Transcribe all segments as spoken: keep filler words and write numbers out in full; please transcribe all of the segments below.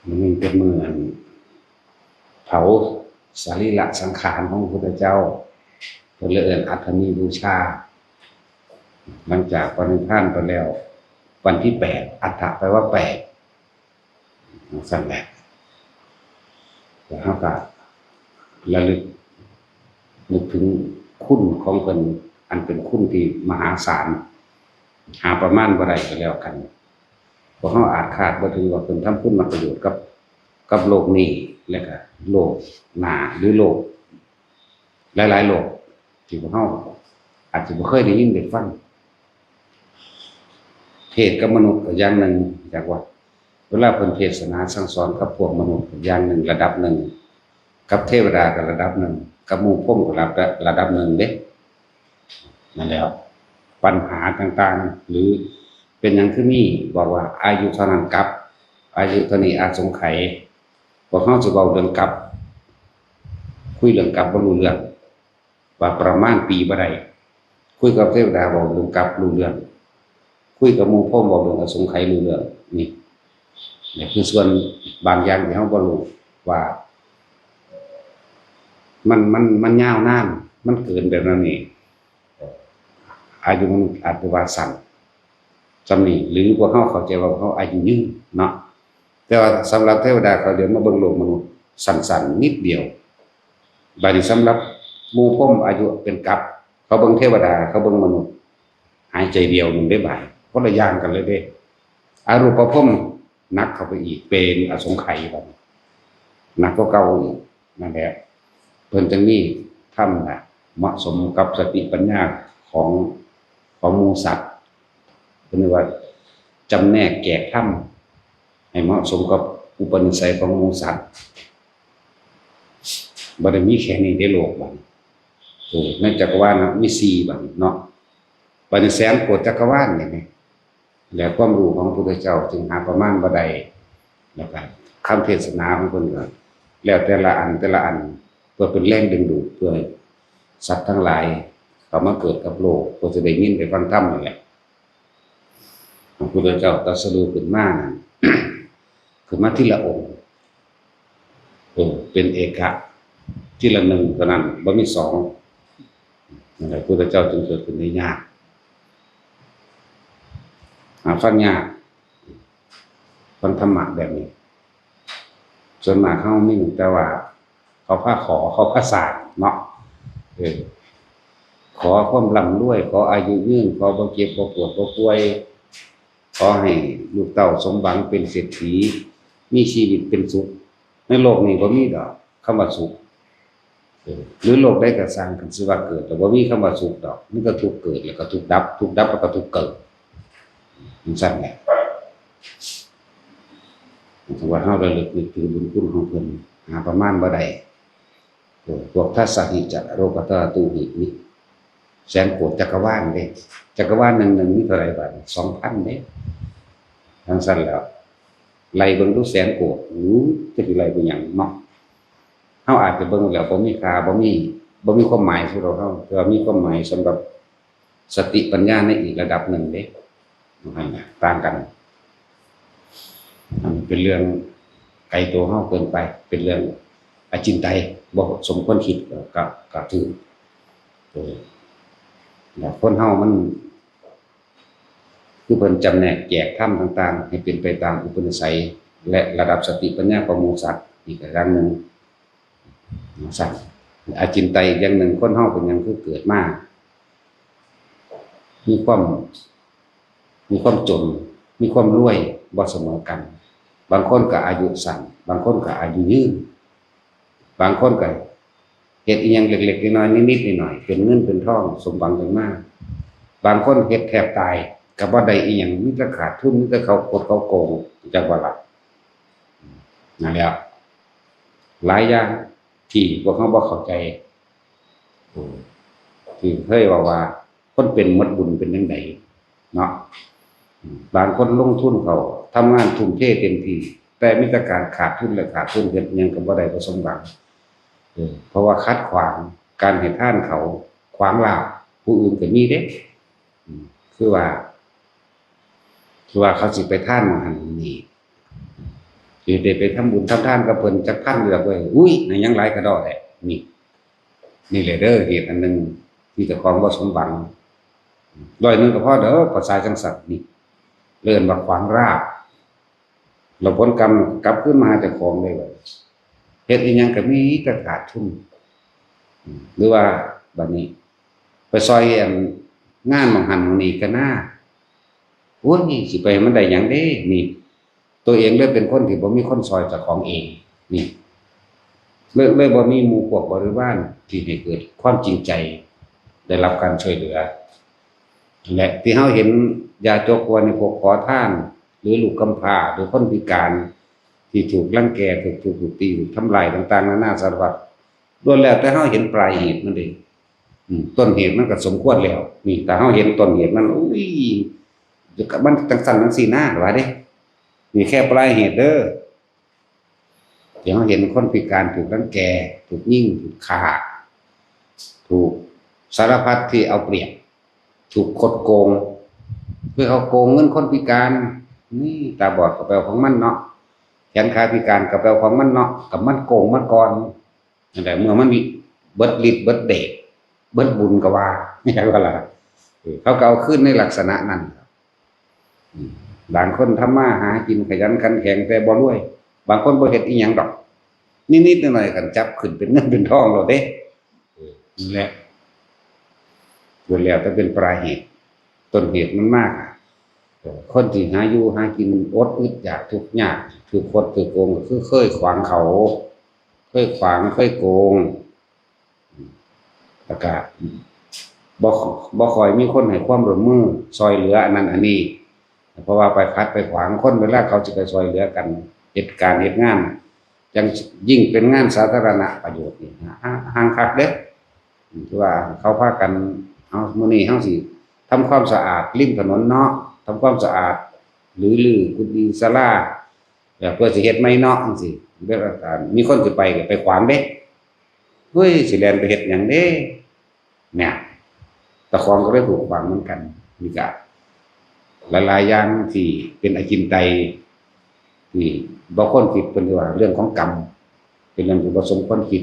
มันเป็นมื้ออันเผาสรีระสังขารของพระพุทธเจ้า เพิ่นเลยเอิ้นอัฏฐมีบูชา หลังจากปรินิพพานไปแล้ว วันที่แปด อัฏฐะแปลว่าแปด จั่งซั้นแหละ แล้วเราก็ระลึก นึกถึงคุณของเพิ่น อันเป็นคุณที่มหาศาล หาประมาณบ่ได้ก็แล้วกัน พวกเราอาจคาดบ่ถึงว่าเพิ่นทำคุณประโยชน์กับ กับโลกนี้ และก็โลกหน้า หรือโลกหลายๆโลก ที่พวกเราอาจจะบ่เคยได้ยินได้ฟัง เทศน์กับมนุษย์ก็อย่างหนึ่ง อยากว่า เวลาเพิ่นเทศนาสั่งสอนกับพวกมนุษย์ก็อย่างหนึ่ง ระดับหนึ่ง กับเทวดาก็ระดับหนึ่ง กับหมู่พรหมก็ระดับ ระดับหนึ่งเด้ นั่นแหละ ปัญหาต่างๆ หรือเป็นหยังคือมี บอกว่าอายุเท่านั้นกลับ อายุเท่านี้อสงไขย พวกเราสิเว้าเรื่องกลับ คุยเรื่องกลับบ่รู้เรื่อง ว่าประมาณปีบ่ได้ คุยกับเทวดาเว้าเรื่องกลับรู้เรื่อง คุยกับหมู่พรหมเว้าเรื่องอสงไขยรู้เรื่อง นี่ นี่คือส่วนบางอย่างที่เราบ่รู้ว่า มัน มัน มันยาวนาน มันเกินแบบนั้นนี่ อายุมันอาจจะว่าสั้น ส่ำนี้ หรือพวกเราเข้าใจว่าพวกเราอายุยืนเนาะ แต่ว่าสำหรับเทวดาเขาเรียกมาเบิ่งโลกมนุษย์ สั้นๆนิดเดียว บัดนี้สำหรับหมู่พรหมอายุเป็นกลับ เขาเบิ่งเทวดา เขาเบิ่งมนุษย์ หายใจเดียวหนึ่งได้บาด คนละอย่างกันเลยเด้ อรูปพรหมหนักเข้าไปอีก เป็นอสงไขยบัดนี้ หนักกว่าเก่าอีก นั่นแหละ เพิ่นจึงมีธรรมน่ะ เหมาะสมกับสติปัญญาของ ของหมู่สัตว์ เพิ่นเรียกว่าจำแนกแจกธรรมให้เหมาะสมกับอุปนิสัยของหมู่สัตว์ บ่ได้มีแค่นี้ในโลกบัดนี้ เออ ในจักรวาลนะ มีสี่บัดนี้เนาะ บัดนี้แสนโกฏจักรวาลนี่แหม และความรู้ของพระพุทธเจ้าจึงหาประมาณบ่ได้ แล้วก็คำเทศนาของเพิ่นก็แล้วแต่ละอันแต่ละอัน เพื่อเป็นแรงดึงดูด เพื่อให้สัตว์ทั้งหลายเข้ามาเกิดกับโลก เพื่อจะได้ยินได้ฟังธรรมนั่นแหละ พระพุทธเจ้าตรัสรู้ขึ้นมานั่น ขึ้นมาทีละองค์ เออ เป็นเอกะ ทีละหนึ่งเท่านั้น บ่มีสอง นั่นแหละ พุทธเจ้าจึงเกิดขึ้นได้ยาก หาฟังยาก ฟังธรรมะแบบนี้ ส่วนมากเฮามีแต่ว่า เขาพาขอ เขาพาสร้างเนาะ เออ ขอความร่ำรวย ขออายุยืน ขอบ่เจ็บบ่ปวดบ่ป่วย ขอให้ลูกเต้าสมหวังเป็นเศรษฐี มีชีวิตเป็นสุข ในโลกนี้บ่มีดอกคำว่าสุข เออ หรือโลกใดก็ซ่าง คันสิว่าเกิดแล้วบ่มีคำว่าสุขดอก มันก็ทุกข์เกิดแล้วก็ทุกข์ดับ ทุกข์ดับแล้วก็ทุกข์เกิด จั่งซั้นแหละ ถือว่าเฮาระลึกนึกถึงบุญคุณของเพิ่น หาประมาณบ่ได้ เออ พวกทัสสะหิจะโลกัตตะตูหินี่ แสนโกฏจักรวาลเด้ จักรวาลหนึ่งหนึ่งมีเท่าไหร่บาดนี้ สองพันเด้ จั่งซั้นแล้ว ไล่เบิ่งดูแสนโกฏ อู้ จักสิไล่เบิ่งหยังเนาะ เฮาอาจจะเบิ่งแล้วบ่มีค่า บ่มี บ่มีความหมายสำหรับเฮา แต่ว่ามีความหมายสำหรับสติปัญญาในอีกระดับหนึ่งเด้ นั่นน่ะ ต่างกัน อันเป็นเรื่องไกลตัวเฮาเกินไป เป็นเรื่องอจินไตย บ่สมควรคิด ก็ ก็ถือ เออ แล้วคนเฮามัน คือเพิ่นจำแนกแจกธรรมต่างๆ ให้เป็นไปตามอุปนิสัย และระดับสติปัญญาของหมู่สัตว์ อีกอย่างหนึ่ง จั่งซั้น อจินไตยอีกอย่างหนึ่ง คนเฮาเป็นหยังคือเกิดมา มีความ มีความจน มีความรวยบ่เสมอกัน บางคนก็อายุสั้น บางคนก็อายุยืน บางคนก็เฮ็ดอิหยังเล็กๆน้อยๆนิดๆหน่อยๆ เป็นเงินเป็นทองสมหวังกันมา บางคนเฮ็ดแทบตายก็บ่ได้อิหยัง มีแต่ขาดทุน มีแต่เขากดเขาโกง จักว่าล่ะ นั่นแหละ หลายอย่างที่พวกเฮาบ่เข้าใจ อืม ที่เคยเว้าว่า คนเป็นหมดบุญเป็นจั่งใดเนาะ อืม บางคนลงทุนเข้า ทำงานทุ่มเทเต็มที่ แต่มีแต่การขาดทุนและขาดทุน เฮ็ดอิหยังก็บ่ได้ บ่สมหวัง เออ เพราะว่าขัดขวางการให้ทานเขา ขวางลาภผู้อื่นก็มีเด้ อืม คือว่า คือว่าเขาสิไปทานหม่องหั้นหม่องนี้ สิได้ไปทำบุญทำทานกับเพิ่นจักพันเดือนเว้ย อุ้ย นั่นยังหลายกระดอแท้ นี่ นี่แหละเด้อ เหตุอันหนึ่งที่เจ้าของบ่สมหวัง ร้อยหนึ่งก็พอเด้อ ภาษาจังสันนี่ เอิ้นว่าขวางราบ แล้วผลกรรมกลับคืนมาหาเจ้าของเลยว่า เฮ็ดอีหยังก็มีแต่ขาดทุน หรือว่าบัดนี้ ไปซอยอันงานหม่องหั้นหม่องนี้ก็น่า โอ้ย สิไปให้มันได้หยังเด้ นี่ ตัวเองเลยเป็นคนที่บ่มีคนซอยเจ้าของเอง นี่ เลย เลยบ่มีหมู่พวกบริวารที่ให้เกิดความจริงใจ ได้รับการช่วยเหลือ และที่เฮาเห็นยาจกว่าในพวกขอทาน หรือลูกกำพร้า หรือคนพิการ ที่ถูกรังแก ถูกทุบถูกตี ถูกทำลายต่างๆ นานาสารพัด ล้วนแล้วแต่เฮาเห็นปลายเหตุมันเด้ อืม ต้นเหตุมันก็สมควรแล้ว นี่ ถ้าเฮาเห็นต้นเหตุมัน อุ้ย มันจังซั่นจังซี่นะ ว่าเด้ นี่แค่ปลายเหตุเด้อ ที่เฮาเห็นคนพิการถูกรังแก ถูกยิง ถูกฆ่า ถูกสารพัดที่เอาเปรียบ ถูกคดโกง คือเขาโกงเงินคนพิการ นี่ตาบอดก็ไปเอาของมันเนาะ แขนขาพิการก็ไปเอาของมันเนาะ ก็มันโกงมาก่อน นั่นแหละ เมื่อมันมีเบิดฤทธิ์เบิดเดช เบิดบุญก็ว่า แม่นบ่ล่ะ เออ เขาก็เอาคืนในลักษณะนั้น อืม บางคนทำมาหากินขยันขันแข็งแต่บ่รวย บางคนบ่เฮ็ดอีหยังดอก นิดๆหน่อยๆ คันจับขึ้นเป็นเงินเป็นทองแล้วเด้ เออ นั่นแหละ ล้วนแล้วแต่เป็นปลายเหตุ ต้นเหตุมันมากอะ เออ คนที่หาอยู่หากินอดอึดอยากทุกข์ยาก ถูกคดถูกโกงก็คือเคยขวางเขา เคยขวาง เคยโกง แล้วก็บ่ บ่ค่อยมีคนให้ความร่วมมือซอยเหลืออันนั้นอันนี้ เพราะว่าไปขัดไปขวางคน เวลาเขาสิไปซอยเหลือกัน เฮ็ดการเฮ็ดงาน จั่งยิ่งเป็นงานสาธารณประโยชน์นี่ ห่าง ห่างคักเด้ คือว่าเขาพากัน เอา มื้อนี้เฮาสิทำความสะอาดริมถนนเนาะ ทำความสะอาด หรือรื้อกุฏิศาลา แบบเพื่อสิเฮ็ดใหม่เนาะ จั่งซี้ แบบว่ามีคนสิไปก็ไปขวางเด้ เฮ้ย สิแล่นไปเฮ็ดหยังเด้ เนี่ย เจ้าของก็เลยถูกขวางเหมือนกัน นี่ก็หลายๆอย่างที่เป็นอจินไตย ที่บ่ควรคิด เพิ่นว่าเรื่องของกรรม เป็นเรื่องที่บ่สมควรคิด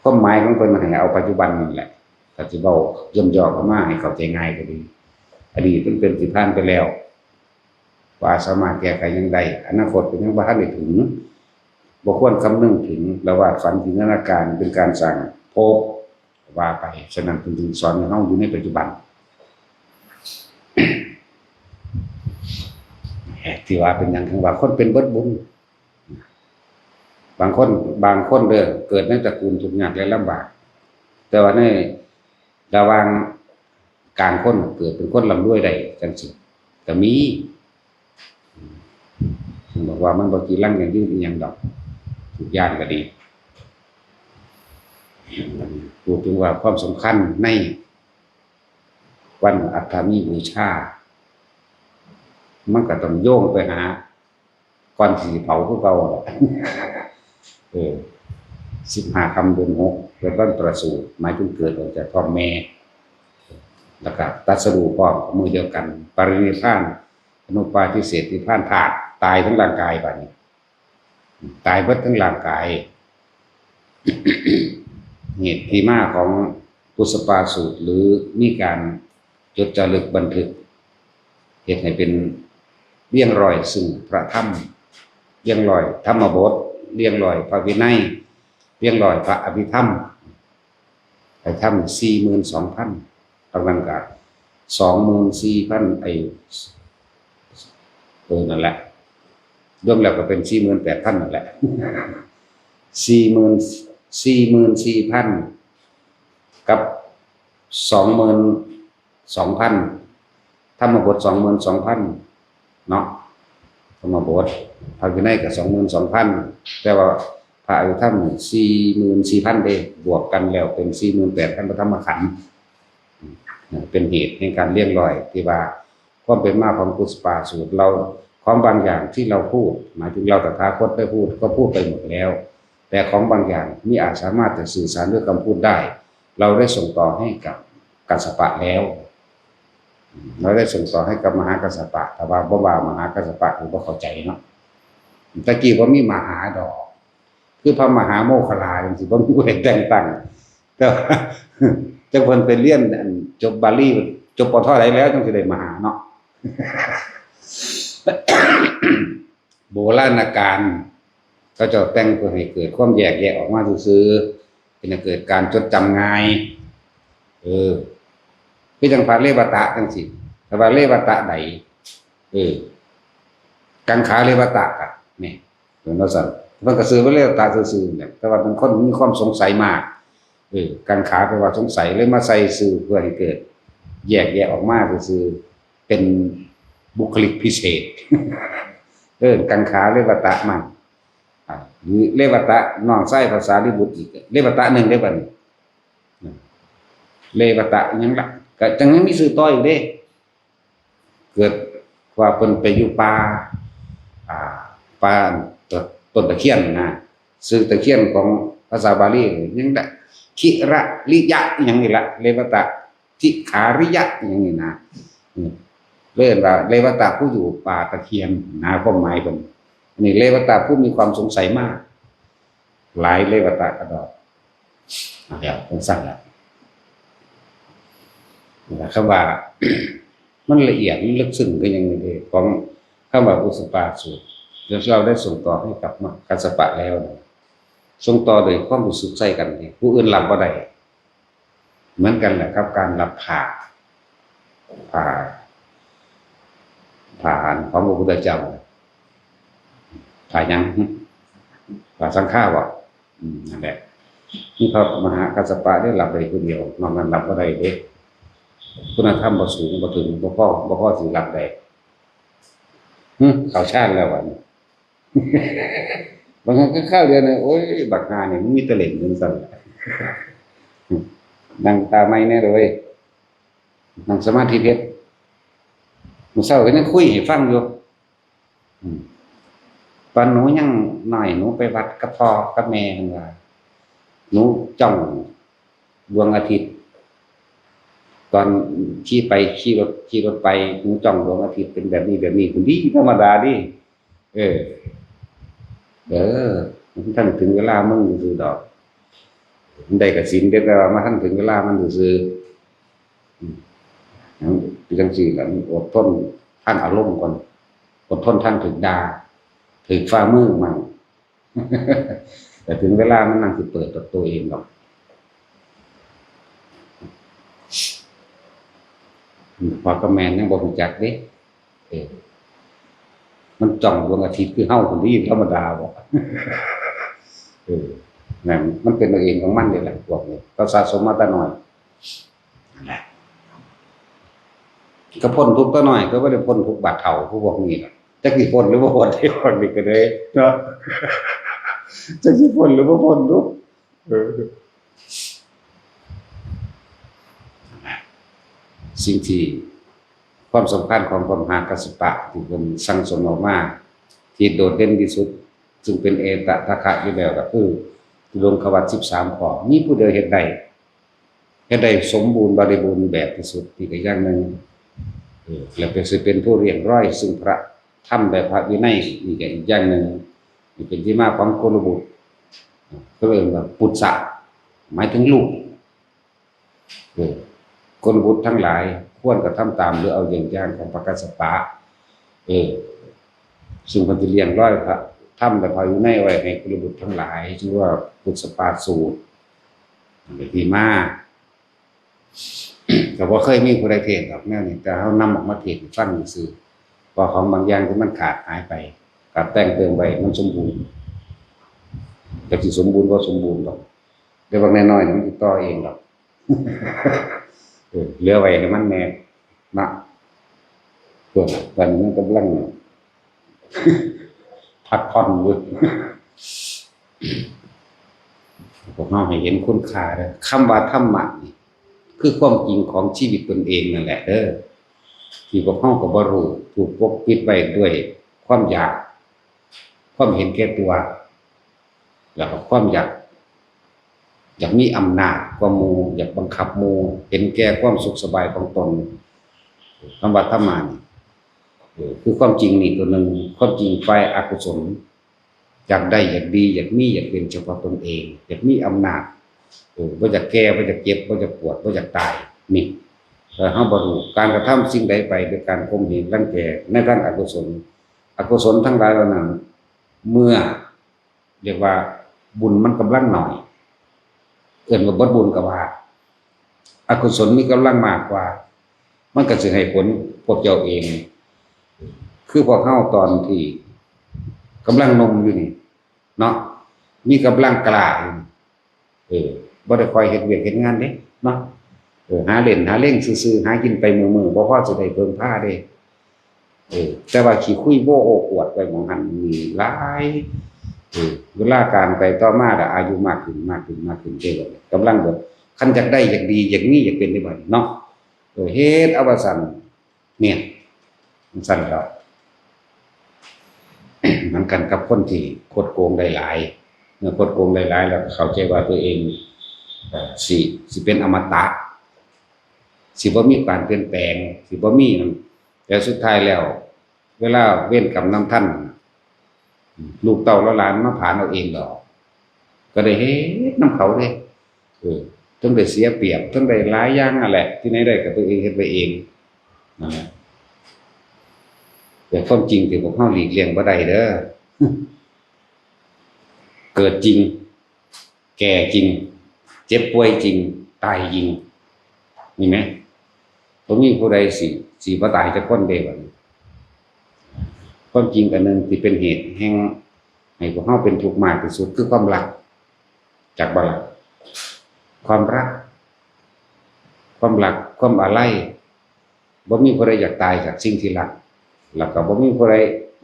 ความหมายของเพิ่นให้เอาปัจจุบันนั่นแหละ ถ้าสิเว้าย่นย่อเข้ามาให้เข้าใจง่ายก็ดี อดีตมันเป็นสิผ่านไปแล้ว ว่าสามารถแก้ไขหยังได้ อนาคตก็ยังบ่ทันได้ถึง บ่ควรคำนึงถึง และวาดฝันจินตนาการเป็นการสร้างภพ ว่าไป ฉะนั้นเพิ่นจึงสอนให้เฮาอยู่ในปัจจุบัน ที่ว่าเป็นหยังถึงว่าคนเป็นเบิดบุญ บางคน บางคนเด้อ เกิดในตระกูลทุกข์ยากและลำบาก แต่ว่าในระหว่างกลางคนเกิดเป็นคนร่ำรวยได้จั่งซี้ก็มี เพิ่นบอกว่ามันบ่จีรังยั่งยืนอีหยังดอก ทุกอย่างก็ดี พูดถึงว่าความสำคัญในวันอัฐมีบูชา มันก็ต้องโยงไปหา ก่อนสิเผาคือเก่าแหละ เออ สิบห้าค่ำเดือนหก เป็นวันประสูติ หมายถึงเกิดออกจากท้องแม่ แล้วก็ตรัสรู้พร้อมกับมื้อเดียวกัน ปรินิพพาน อนุปาทิเสสนิพพานธาตุ ตายทั้งร่างกายบัดนี้ ตายเบิดทั้งร่างกาย เหตุที่มาของปุสปาสูตร หรือมีการจดจารึกบันทึก เฮ็ดให้เป็นเรียงร้อยซึ่งพระธรรม เรียงร้อยธรรมบท เรียงร้อยพระวินัย เรียงร้อยพระอภิธรรม ไปทำสี่หมื่นสองพัน ตรงนั้นก็สองหมื่นสี่พัน ไอ้ เออ นั่นแหละ รวมแล้วก็เป็นสี่หมื่นแปดพันนั่นแหละ สี่หมื่น สี่หมื่นสี่พัน กับสองหมื่นสองพัน ธรรมบทสองหมื่นสองพันเนาะ ธรรมบท พระวินัยก็สองหมื่นสองพัน แต่ว่าพระอภิธรรมนี่สี่หมื่นสี่พันเด้ บวกกันแล้วเป็นสี่หมื่นแปดพันพระธรรมขันธ์ เป็นเหตุแห่งการเรียงร้อยที่ว่า ความเป็นมาของปุสปาสูตร เรา ของบางอย่างที่เราพูด หมายถึงเราตถาคตได้พูด ก็พูดไปหมดแล้ว แต่ของบางอย่างมิอาจสามารถจะสื่อสารด้วยคำพูดได้ เราได้ส่งต่อให้กับกัสสปะแล้ว เราได้ส่งต่อให้กับมหากัสสปะ แต่ว่าบ่ว่ามหากัสสปะคือบ่เข้าใจเนาะ ตะกี้บ่มีมหาดอก คือพระมหาโมคคัลลาจังซี่ บ่มีผู้ใดแต่งตั้ง แต่ว่า จักเพิ่นไปเรียน อัน จบบาลี จบ ป.ท ใดแล้วจังสิได้มหาเนาะ โบราณกาล เขาเจ้าแต่งเพื่อให้เกิดความแยกแยะออกมาซื่อๆ เป็นให้เกิดการจดจำง่าย เออ คือจังพระเรวตะจังซี่ แต่ว่าเรวตะใด เออ กังขาเรวตะอะนี่ เป็นว่าซั่น เพิ่นก็ซื้อว่าเรวตะซื่อๆ เนี่ย แต่ว่าเป็นคนมีความสงสัยมาก เออ กังขาแปลว่าสงสัย เลยมาใส่ชื่อเพื่อให้เกิด แยกแยะออกมาซื่อๆ เป็นบุคลิกพิเศษ เออ กังขาเรวตะมั่ง อ่า หรือเรวตะน้องชายพระสารีบุตรอีก เรวตะหนึ่งได้บัดนี้ เรวตะยังละ ก็จังยังมีชื่อต่ออีกเด้ เกิดว่าเพิ่นไปอยู่ป่า อ่า ป่าต้นตะเคียนนะ ชื่อตะเคียนของภาษาบาลียังได้ คิระริยะ อิหยังนี่ละ เรวตะ ทิขาริยะ อิหยังนี่นะ อืม เรียกว่าเรวตะผู้อยู่ป่าตะเคียนนะ ความหมายเพิ่น อันนี้เรวตะผู้มีความสงสัยมาก หลายเรวตะกระดอก นะครับ ผมสั่งแล้ว นะครับ คำว่า มันละเอียด มันลึกซึ้งก็ยังไงเด้ ของคำว่าปุสปาสูตร แล้วเราได้ส่งต่อให้กับกัสสปะแล้วนะ ส่งต่อโดยความรู้สึกใส่กันนี่ ผู้อื่นรับบ่ได้ เหมือนกันแหละครับ การรับผ้า ผ้า ผ้าของพระพุทธเจ้า ผ้าหยัง ผ้าสังฆาบ่ อืม นั่นแหละ นี่พระมหากัสสปะได้รับได้ผู้เดียว นอกนั้นรับบ่ได้เด้ คุณธรรมบ่สูง บ่ถึง บ่พอ บ่พอสิรับได้ หึ เข้าฌานแล้ววัน บางครั้งก็เข้าเดียวนะ โอ้ย บักฮาเนี่ย มันมีตะเหล่งจังซั่น นั่งตาไม่แน่เลย นั่งสมาธิเพชร มื้อเช้าก็ยังคุยให้ฟังอยู่ อืม ตอนหนูยังน้อย หนูไปวัดกับพ่อกับแม่ เพิ่นว่า หนูจ้องดวงอาทิตย์ ตอนขี่ไป ขี่รถ ขี่รถไป หนูจ้องดวงอาทิตย์เป็นแบบนี้ แบบนี้ พุ้นดี ธรรมดาดี เออ เออ มันทันถึงเวลามึงซื่อดอก มันได้กสิณเด้ แต่ว่ามันทันถึงเวลามันซื่อ อืม จังซี่ล่ะ มันอดทนทางอารมณ์ก่อน อดทนทางถูกด่า ถูกฝ่ามือมั่ง แต่ถึงเวลามันนั่งสิเปิดตัวเองดอก พ่อกับแม่ยังบ่รู้จักเด้ เออ มันจ้องดวงอาทิตย์คือเฮาคนนี้ธรรมดาบ่ เออ นั่นมันเป็นเอาเองของมันนี่แหละ พวกนี้ เขาสะสมมาแต่น้อย นั่นแหละ ก็พ้นทุกข์แต่น้อย ก็บ่ได้พ้นทุกข์บาดเฒ่า คือพวกนี้ล่ะ จักสิพ้นหรือบ่พ้น ไอ้พวกนี้ก็เลยเนาะ จักสิพ้นหรือบ่พ้นเนาะ เออ สิ่งที่ ความสำคัญของพระมหากัสสปะที่เพิ่นสั่งสมออกมา ที่โดดเด่นที่สุด ซึ่งเป็นเอตทัคคะอยู่แล้วก็คือ ลงควัตสิบสามข้อ มีผู้เดียวเฮ็ดได้ เฮ็ดได้สมบูรณ์บริบูรณ์แบบที่สุด นี่ก็อย่างหนึ่ง เออ แล้วก็สิเป็นผู้เรียงร้อยซึ่งพระธรรมและพระวินัย นี่ก็อีกอย่างหนึ่ง นี่เป็นที่มาของกุลบุตร เขาเรียกว่าปุจฉะ หมายถึงลูก เออ กุลบุตรทั้งหลาย ควรกระทำตามหรือเอาอย่างอย่างของพระกัสสปะ เออ ซึ่งเพิ่นสิเรียงร้อยพระธรรมและพระวินัยไว้ให้กุลบุตรทั้งหลาย ชื่อว่าปุจฉปาสูตร เป็นที่มา ก็บ่เคยมีผู้ใดเทศน์ดอกแนวนี้ แต่เฮานำออกมาเทศน์ให้ฟังซื่อๆ เพราะของบางอย่างที่มันขาดหายไป ก็แต่งเติมไว้มันสมบูรณ์ จักสิสมบูรณ์บ่สมบูรณ์ดอก แต่บางน้อยๆ นี่มันสิต่อเองดอก เออ เหลือไว้ให้มันแน่นะ พวกตอนนี้มันกำลัง พักผ่อนอยู่ พวกเราให้เห็นคุณค่าเด้อ คำว่าธรรมะนี่ คือความจริงของชีวิตตนเองนั่นแหละเด้อ ที่พวกเราก็บ่รู้ ถูกปกปิดไว้ด้วยความอยาก ความเห็นแก่ตัว แล้วก็ความอยาก อยากมีอำนาจกว่าหมู่ อยากบังคับหมู่ เห็นแก่ความสุขสบายของตน คำว่าธรรมะนี่ เออ คือความจริงนี่ตัวหนึ่ง ความจริงฝ่ายอกุศล อยากได้ อยากดี อยากมี อยากเป็นเฉพาะตนเอง อยากมีอำนาจ เออ บ่อยากแก่ บ่อยากเจ็บ บ่อยากปวด บ่อยากตาย นี่ เออ เฮาบ่รู้ การกระทำสิ่งใดไปด้วยการข่มเหงรังแกในทางอกุศล อกุศลทั้งหลายเหล่านั้น เมื่อ เรียกว่าบุญมันกำลังน้อย เอิ้นว่าเบิดบุญก็ว่า อกุศลมีกำลังมากกว่า มันก็สิให้ผลพวกเจ้าเอง คือพวกเฮาตอนที่กำลังหนุ่มอยู่นี่ เนาะ มีกำลังกล้าอยู่นี่ เออ บ่ได้ค่อยเฮ็ดเวียกเฮ็ดงานเด้ เนาะ เออ หาเล่นหาเล่นซื่อๆ หากินไปมื้อๆ บ่พอสิได้เพิ่งพาเด้ เออ แต่ว่าขี้คุยโว้โอ้อวดไปหม่องหั้นนี่หลาย เออ เวลาการไปต่อมาละอายุมากขึ้น มากขึ้น มากขึ้นเด้ กำลังแบบ คันอยากได้ อยากดี อยากมี อยากเป็นได้บัดนี้เนาะ เออ เฮ็ดเอาว่าซั่น เนี่ย มันซั่นแล้ว มันกันกับคนที่คดโกงได้หลาย เมื่อคดโกงได้หลายแล้วก็เข้าใจว่าตัวเอง เอ่อ สิ สิเป็นอมตะ สิบ่มีการเปลี่ยนแปลง สิบ่มีหยัง แต่สุดท้ายแล้ว เวลาเวรกรรมนำทัน ลูกเต้าเหลานหลานมาผลาญเอาเองดอก ก็ได้เฮ็ดนำเขาเด้ เออ ทั้งได้เสียเปรียบ ทั้งได้หลายอย่างนั่นแหละ ที่ไหนได้ก็ตัวเองเฮ็ดไปเอง นั่นแหละ แต่ความจริงที่พวกเฮาหลีกเลี่ยงบ่ได้เด้อ เกิดจริง แก่จริง เจ็บป่วยจริง ตายจริง มีไหม บ่มีผู้ใดสิ สิบ่ตายจักคนเด้บัดนี้ ความจริงอันหนึ่งที่เป็นเหตุแห่งให้พวกเฮาเป็นทุกข์มากที่สุดคือความรัก จักบ่ล่ะ ความรัก ความรัก ความอาลัย บ่มีผู้ใดอยากตายจากสิ่งที่รัก แล้วก็บ่มีผู้ใด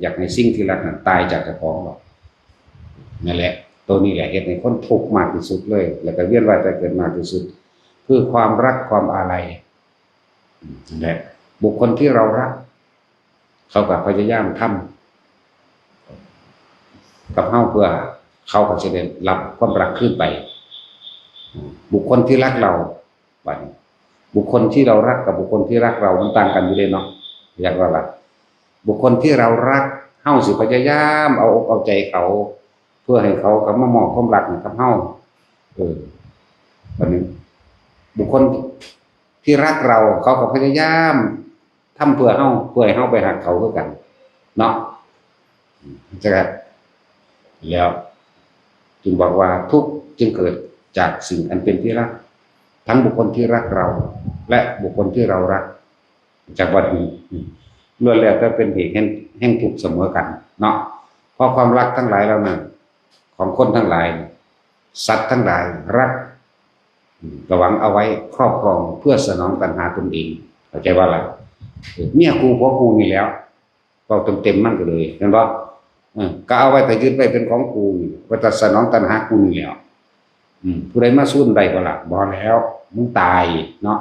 อยากให้สิ่งที่รักนั้นตายจากเจ้าของหรอก นั่นแหละ ตัวนี้แหละเฮ็ดให้คนทุกข์มากที่สุดเลย แล้วก็เวียนว่ายตายเกิดมากที่สุด คือความรัก ความอาลัย นั่นแหละ บุคคลที่เรารัก เขาก็พยายามทำกับเฮาเพื่อเขาก็สิได้รับความรักคืนไป บุคคลที่รักเรา บัดนี้ บุคคลที่เรารักกับบุคคลที่รักเรามันต่างกันอยู่เด้เนาะ อยากว่าล่ะ บุคคลที่เรารัก เฮาสิพยายามเอาอกเอาใจเขา เพื่อให้เขากลับมามอบความรักให้กับเฮา เออ บัดนี้ บุคคลที่รักเรา เขาก็พยายามทำเพื่อเฮา เพื่อให้เฮาไปฮักเขาคือกัน เนาะ จั่งซั้น แล้วจึงบอกว่าทุกข์จึงเกิดจากสิ่งอันเป็นที่รัก ทั้งบุคคลที่รักเรา และบุคคลที่เรารัก จักว่าล้วนแล้วแต่เป็นเหตุแห่ง แห่งทุกข์เสมอกันเนาะ เพราะความรักทั้งหลายเหล่านั้น ของคนทั้งหลาย สัตว์ทั้งหลายรัก อืม ก็หวังเอาไว้ครอบครองเพื่อสนองตัณหาตนเอง เข้าใจว่าล่ะ เออ เมียกูผัวกูนี่แหล้ว เว้าเต็มๆมันก็เลย แม่นบ่ เออ ก็เอาไว้แต่ยึดไว้เป็นของกูนี่ ไว้แต่สนองตัณหากูนี่แหล้ว อืม ผู้ใดมาสู้ได้บ่ล่ะ บ่แล้ว มึงตายเนาะ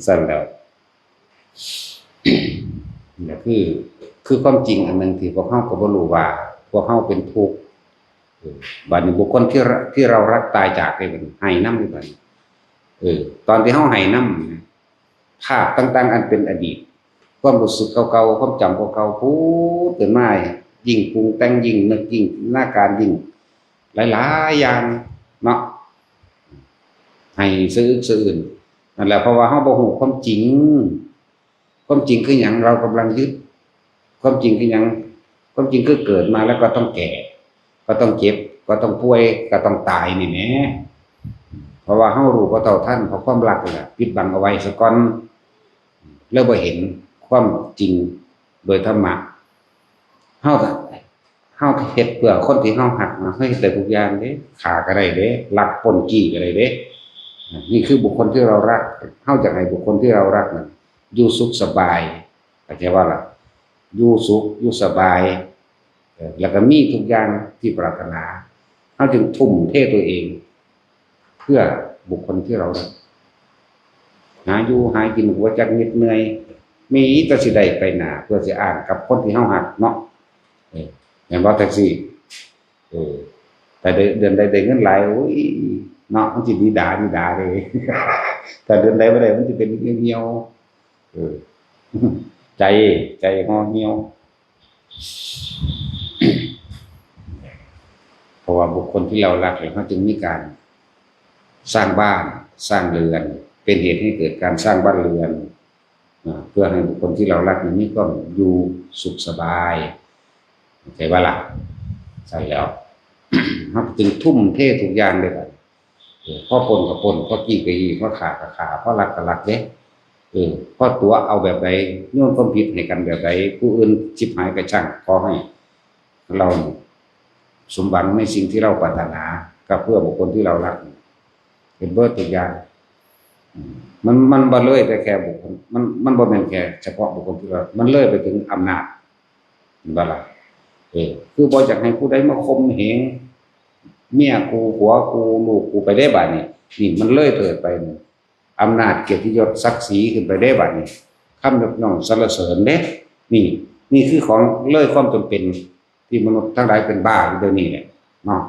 ซั่นแหล้ว นี่คือ คือความจริงอันหนึ่งที่พวกเฮาก็บ่รู้ว่า พวกเฮาเป็นทุกข์ เออ บัดนี้บุคคลที่เรา ที่เรารักตายจากไป บัดนี้ไห้นำอยู่บัดนี้ เออ ตอนที่เฮาไห้นำนะ ภาพต่างๆอันเป็นอดีต ความรู้สึกเก่าๆ ความจำเก่าๆ ผุดขึ้นมา ยิ่งปรุงแต่ง ยิ่งนึก ยิ่งจินตนาการ ยิ่งหลายๆอย่างเนาะ ไห้สะอึกสะอื้น นั่นแหละ เพราะว่าเฮาบ่ฮู้ความจริง ความจริงคือหยัง เรากำลังยึด ความจริงคือหยัง ความจริงคือเกิดมาแล้วก็ต้องแก่ ก็ต้องเจ็บ ก็ต้องป่วย ก็ต้องตายนี่แหม เพราะว่าเฮารู้บ่เท่าทัน เพราะความรักนี่แหละปิดบังเอาไว้ซะก่อน แล้วบ่เห็นความจริงโดยธรรมะ เฮา เฮาเฮ็ดเพื่อคนที่เฮาฮักนะ เฮาเฮ็ดได้ทุกอย่างเด้ ฆ่าก็ได้เด้ ลักปล้นจี้ก็ได้เด้ นี่คือบุคคลที่เรารัก เฮาอยากให้บุคคลที่เรารักนั้นอยู่สุขสบาย เข้าใจว่าล่ะ อยู่สุข อยู่สบาย เอ่อ แล้วก็มีทุกอย่างที่ปรารถนา เฮาจึงทุ่มเทตัวเอง เพื่อบุคคลที่เรารัก หาอยู่หากินบ่จักเหน็ดเหนื่อย มีแต่สิได้ไปหน้า เพื่อสิอ้างกับคนที่เฮาฮักเนาะ เออ แม่นบ่ แท็กซี่ เออ แต่เดือน เดือนใดได้เงินหลาย โอ้ย เนาะ มันสิดีดาดีดาเลย แต่เดือนใดบ่ได้ มันสิเป็นเหี่ยวๆ เออ ใจ ใจห่อเหี่ยว เพราะว่าบุคคลที่เรารักเนี่ยเขาจึงมีการสร้างบ้าน สร้างเรือน เป็นเหตุให้เกิดการสร้างบ้านเรือน อ่า เพื่อให้บุคคลที่เรารักเนี่ยมีความอยู่สุขสบาย เข้าใจว่าล่ะ ใช่แล้ว เขาจึงทุ่มเททุกอย่างเลยบัดนี้ เออ พอปล้นก็ปล้น พอจี้ก็จี้ พอฆ่าก็ฆ่า พอลักก็ลักเด้ เออ พอตั๋วเอาแบบใด โยนความผิดให้กันแบบใด ผู้อื่นชิบหายก็ช่าง ขอให้เราสมหวังในสิ่งที่เราปรารถนา ก็เพื่อบุคคลที่เรารัก เป็นเบิดทุกอย่าง อืม มัน มันบ่เลยแต่แค่บุคคล มัน มันบ่แม่นแค่เฉพาะบุคคลที่เรา มันเลยไปถึงอำนาจ เห็นบ่ล่ะ เออ คือบ่อยากให้ผู้ใดมาข่มเหง เมียกู ผัวกู ลูกกูไปได้บาดนี้ นี่มันเลยเถิดไปนี่ อำนาจเกียรติยศศักดิ์ศรีขึ้นไปได้บาดนี้ คำยกย่องสรรเสริญเด้ นี่ นี่คือของเลยความจำเป็น ที่มนุษย์ทั้งหลายเป็นบ้าอยู่เดี๋ยวนี้แหละเนาะ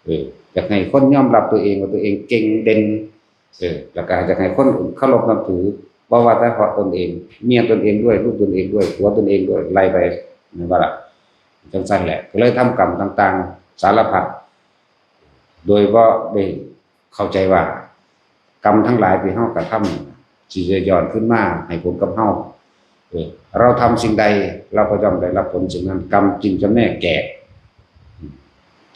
เออ อยากให้คนยอมรับตัวเองว่าตัวเองเก่งเด่น เออ แล้วก็อยากให้คนเคารพนับถือ บ่ว่าแต่เฉพาะตนเอง เมียตนเองด้วย ลูกตนเองด้วย ผัวตนเองด้วย ไล่ไป แม่นบ่ล่ะ จั่งซั้นแหละ ก็เลยทำกรรมต่างๆ สารพัด โดยบ่ได้เข้าใจว่า กรรมทั้งหลายที่เฮากระทำ สิจะย้อนขึ้นมาให้ผลกับเฮา เออ เราทำสิ่งใด เราก็ย่อมได้รับผลสิ่งนั้น กรรมจึงจำแนกแก่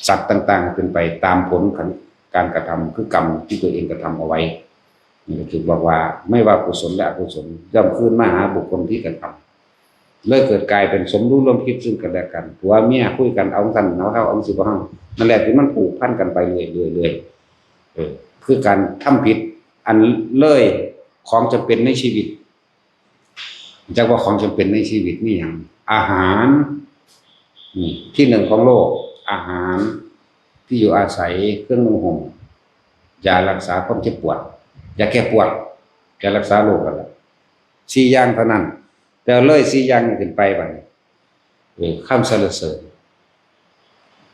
สัตว์ต่างๆ เป็นไปตามผลของการกระทำ คือกรรมที่ตัวเองกระทำเอาไว้ นี่ก็คือบอกว่าไม่ว่ากุศลและอกุศล ย่อมคืนมาหาบุคคลที่กระทำ เลยเกิดกลายเป็นสมรู้ร่วมคิดซึ่งกันและกัน ผัวเมียคุยกัน เอาของท่าน เอาเฮา เอาของสิบ่เฮา นั่นแหละที่มันผูกพันกันไปเรื่อยๆ เรื่อยๆ เออ คือการทำผิดอันเลยของจำเป็นในชีวิต จักว่าของจำเป็นในชีวิตมีหยัง อาหาร นี่ ที่หนึ่งของโลก อาหาร ที่อยู่อาศัย เครื่องนุ่งห่ม ยารักษาความเจ็บปวด ยาแก้ปวด ยารักษาโรคนั่นแหละ สี่อย่างเท่านั้น แต่เลยสี่อย่างนี้ขึ้นไปบัดนี้ เออ คำสรรเสริญ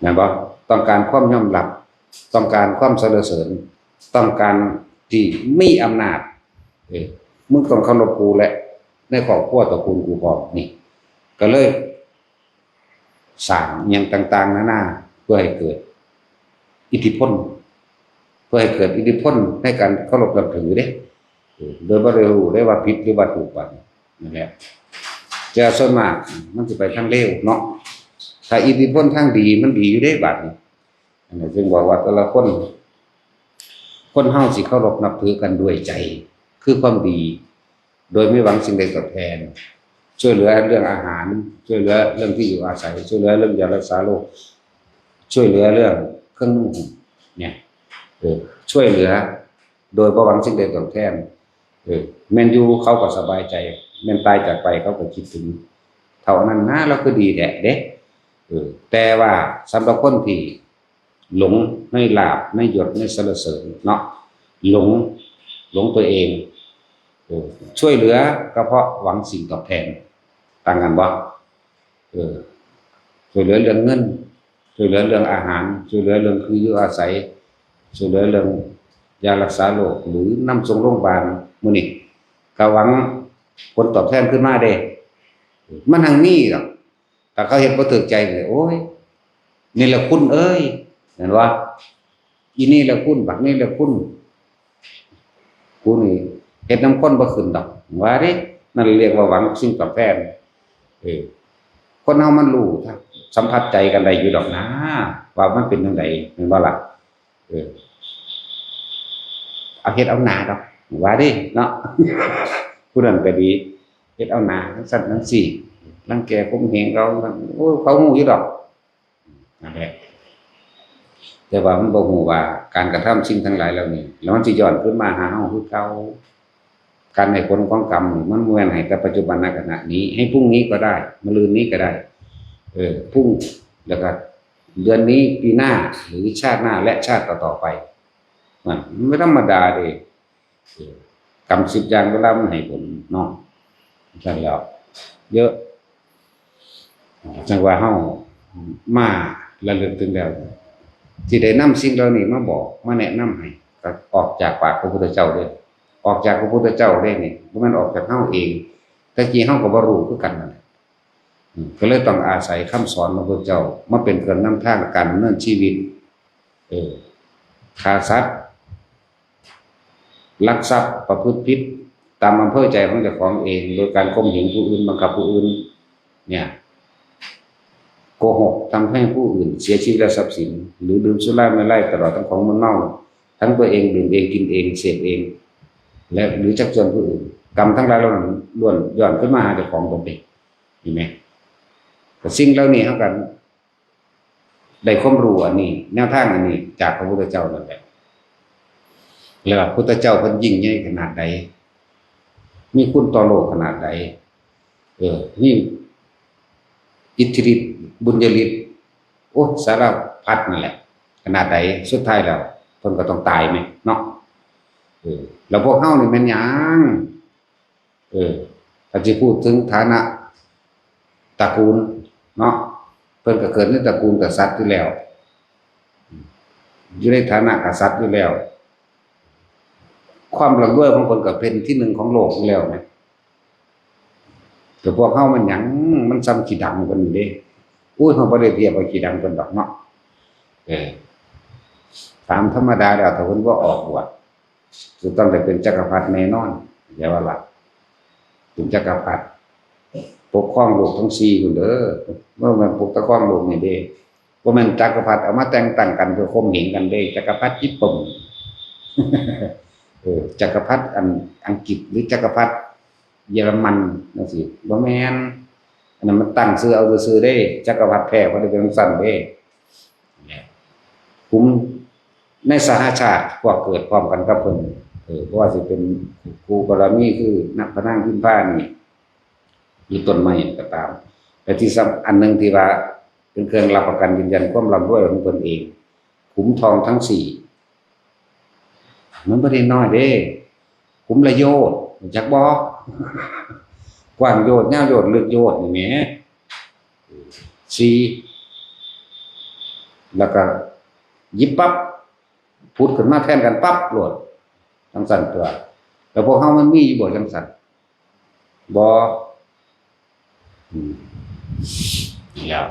แม่นบ่ ต้องการความยอมรับ ต้องการความสรรเสริญ ต้องการที่มีอำนาจ เออ มึงต้องเคารพกูและในครอบครัวตระกูลกูพร้อม นี่ ก็เลยสร้างอิหยังต่างๆ นานา เพื่อให้เกิดอิทธิพล เพื่อให้เกิดอิทธิพลในการเคารพนับถือเด้ เออ โดยบ่ได้รู้ได้ว่าผิดหรือว่าถูกบัดนี้ นั่นแหละ แต่ส่วนมากมันสิไปทางเลวเนาะ ถ้าอิทธิพลทางดีมันดีอยู่เด้บัดนี้ อันนี้จึงบอกว่าแต่ละคน คนเฮาสิเคารพนับถือกันด้วยใจ คือความดี โดยไม่หวังสิ่งใดตอบแทน ช่วยเหลือเรื่องอาหาร ช่วยเหลือเรื่องที่อยู่อาศัย ช่วยเหลือเรื่องยารักษาโรค ช่วยเหลือเรื่องเครื่องนุ่งห่ม เนี่ย เออ ช่วยเหลือ โดยบ่หวังสิ่งใดตอบแทน เออ แม่นอยู่เขาก็สบายใจ แม่นตายจากไปเขาก็คิดถึง เท่านั้นนะ เราคือดีแท้เด้ เออ แต่ว่าสำหรับคนที่หลงในลาภ ในยศ ในสรรเสริญเนาะ หลง หลงตัวเอง เออ ช่วยเหลือก็เพราะหวังสิ่งตอบแทน ต่างกันบ่ เออ ช่วยเหลือเรื่องเงิน ช่วยเหลือเรื่องอาหาร ช่วยเหลือเรื่องที่อยู่อาศัย ช่วยเหลือเรื่องยารักษาโรค หรือนำส่งโรงพยาบาล มื้อนี้ก็หวังผลตอบแทนขึ้นมาเด้ มันหังมีดอก ถ้าเขาเฮ็ดบ่ถูกใจนี่ โอ้ย นี่แหละคุณเอ้ย เห็นบ่ อีนี่แหละคุณ บักนี่แหละคุณ กูนี่เฮ็ดนำคนบ่ขึ้นดอก ว่าเด้ นั่นเรียกว่าหวังสิ่งตอบแทน เออ คนเฮามันรู้ สัมผัสใจกันได้อยู่ดอกนะ ว่ามันเป็นจั่งใด แม่นบ่ล่ะ เออ เอาเฮ็ดเอาหน้าดอก ว่าเด้เนาะ ผู้นั้นก็ดี เฮ็ดเอาหน้าจั่งซั้นจั่งซี้ รังแกข่มเหงเขา โอ้ เขารู้อยู่ดอก นั่นแหละ แต่ว่ามันบ่รู้ว่าการกระทำสิ่งทั้งหลายเหล่านี้ แล้วมันสิย้อนคืนมาหาเฮาคือเก่า การให้ผลของกรรมนี่มันบ่แม่นให้แต่ปัจจุบันขณะนี้ ให้พรุ่งนี้ก็ได้ มะรืนนี้ก็ได้ เออ พรุ่ง แล้วก็เดือนนี้ ปีหน้า หรือชาติหน้า และชาติต่อๆไป มันไม่ธรรมดาเด้ เออ กรรมสิบอย่างเวลามันให้ผลเนาะ ซั่นแล้ว เยอะ จั่งว่าเฮามาระลึกถึงแล้ว ที่ได้นำสิ่งเหล่านี้มาบอก มาแนะนำให้ ก็ออกจากปากพระพุทธเจ้าเด้ ออกจากพระพุทธเจ้าเด้นี่ บ่แม่นออกจากเฮาเอง แต่กี้เฮาก็บ่รู้คือกันนั่นแหละ ก็เลยต้องอาศัยคำสอนของพระเจ้ามาเป็นเครื่องนำทางการดำเนินชีวิต เออ ฆ่าสัตว์ ลักทรัพย์ ประพฤติผิดตามอำเภอใจของเจ้าของเอง โดยการข่มเหงผู้อื่น บังคับผู้อื่น เนี่ย โกหกทำให้ผู้อื่นเสียชีวิตและทรัพย์สิน หรือดื่มสุราเมรัยตลอดทั้งของมึนเมา ทั้งตัวเองดื่มเองกินเองเสพเอง และหรือชักชวนผู้อื่น กรรมทั้งหลายเหล่านั้นล้วนย้อนขึ้นมาหาเจ้าของตนเอง เห็นไหม แต่สิ่งเหล่านี้เท่ากัน ได้ความรู้อันนี้ แนวทางอันนี้จากพระพุทธเจ้านั่นแหละ แล้วพระพุทธเจ้าเพิ่นยิ่งใหญ่ขนาดใด มีคุณต่อโลกขนาดใด เออ มีอิทธิฤทธิ์ บุญญาฤทธิ์ โอ้ สารพัดนั่นแหละ ขนาดใด สุดท้ายแล้วเพิ่นก็ต้องตายแม่นเนาะ เออ แล้วพวกเฮานี่แม่นหยัง เออ ถ้าสิพูดถึงฐานะตระกูลเนาะ เพิ่นก็เกิดในตระกูลกษัตริย์อยู่แล้ว อยู่ในฐานะกษัตริย์อยู่แล้ว ความร่ำรวยของเพิ่นก็เป็นที่หนึ่งของโลกอยู่แล้วนะ แต่พวกเฮามันหยัง มันส่ำขี้ดังเพิ่นอยู่เด้ อุ้ย เฮาบ่ได้เทียบกับขี้ดังเพิ่นดอกเนาะ เออ ตามธรรมดาแล้วถ้าเพิ่นบ่ออกบวช จะต้องได้เป็นจักรพรรดิแน่นอน อย่าว่าล่ะ เป็นจักรพรรดิ ปกครองโลกทั้งสี่พุ้นเด้อ บ่แม่นปกครองโลกนี่เด้ บ่แม่นจักรพรรดิเอามาแต่งตั้งกันเพื่อข่มเหงกันเด้ จักรพรรดิญี่ปุ่น เออ จักรพรรดิอันอังกฤษหรือจักรพรรดิเยอรมันจั่งซี้ บ่แม่น อันนั้นมันตั้งชื่อเอาซื่อๆเด้ จักรพรรดิแท้บ่ได้เป็นจั่งซั้นเด้ ขุมในสหชาติพวกเกิดพร้อมกันกับเพิ่น เออ บ่ว่าสิเป็นคู่บารมีคือนักพระนางพิมพานี่ หรือต้นไม้ก็ตาม แต่ที่สำ อันหนึ่งที่ว่าเป็นเครื่องรับประกันยืนยันความร่ำรวยของเพิ่นเอง ขุมทองทั้งสี่ มันบ่ได้น้อยเด้ ขุมละโยชน์ รู้จักบ่ กว้างโยชน์ ยาวโยชน์ ลึกโยชน์นี่แหม สี่ แล้วก็หยิบปั๊บ ผุดขึ้นมาแทนกันปั๊บโลด จั่งซั้นตัว แล้วพวกเฮามันมีอยู่บ่จั่งซั้น บ่ อืม นี่แหละ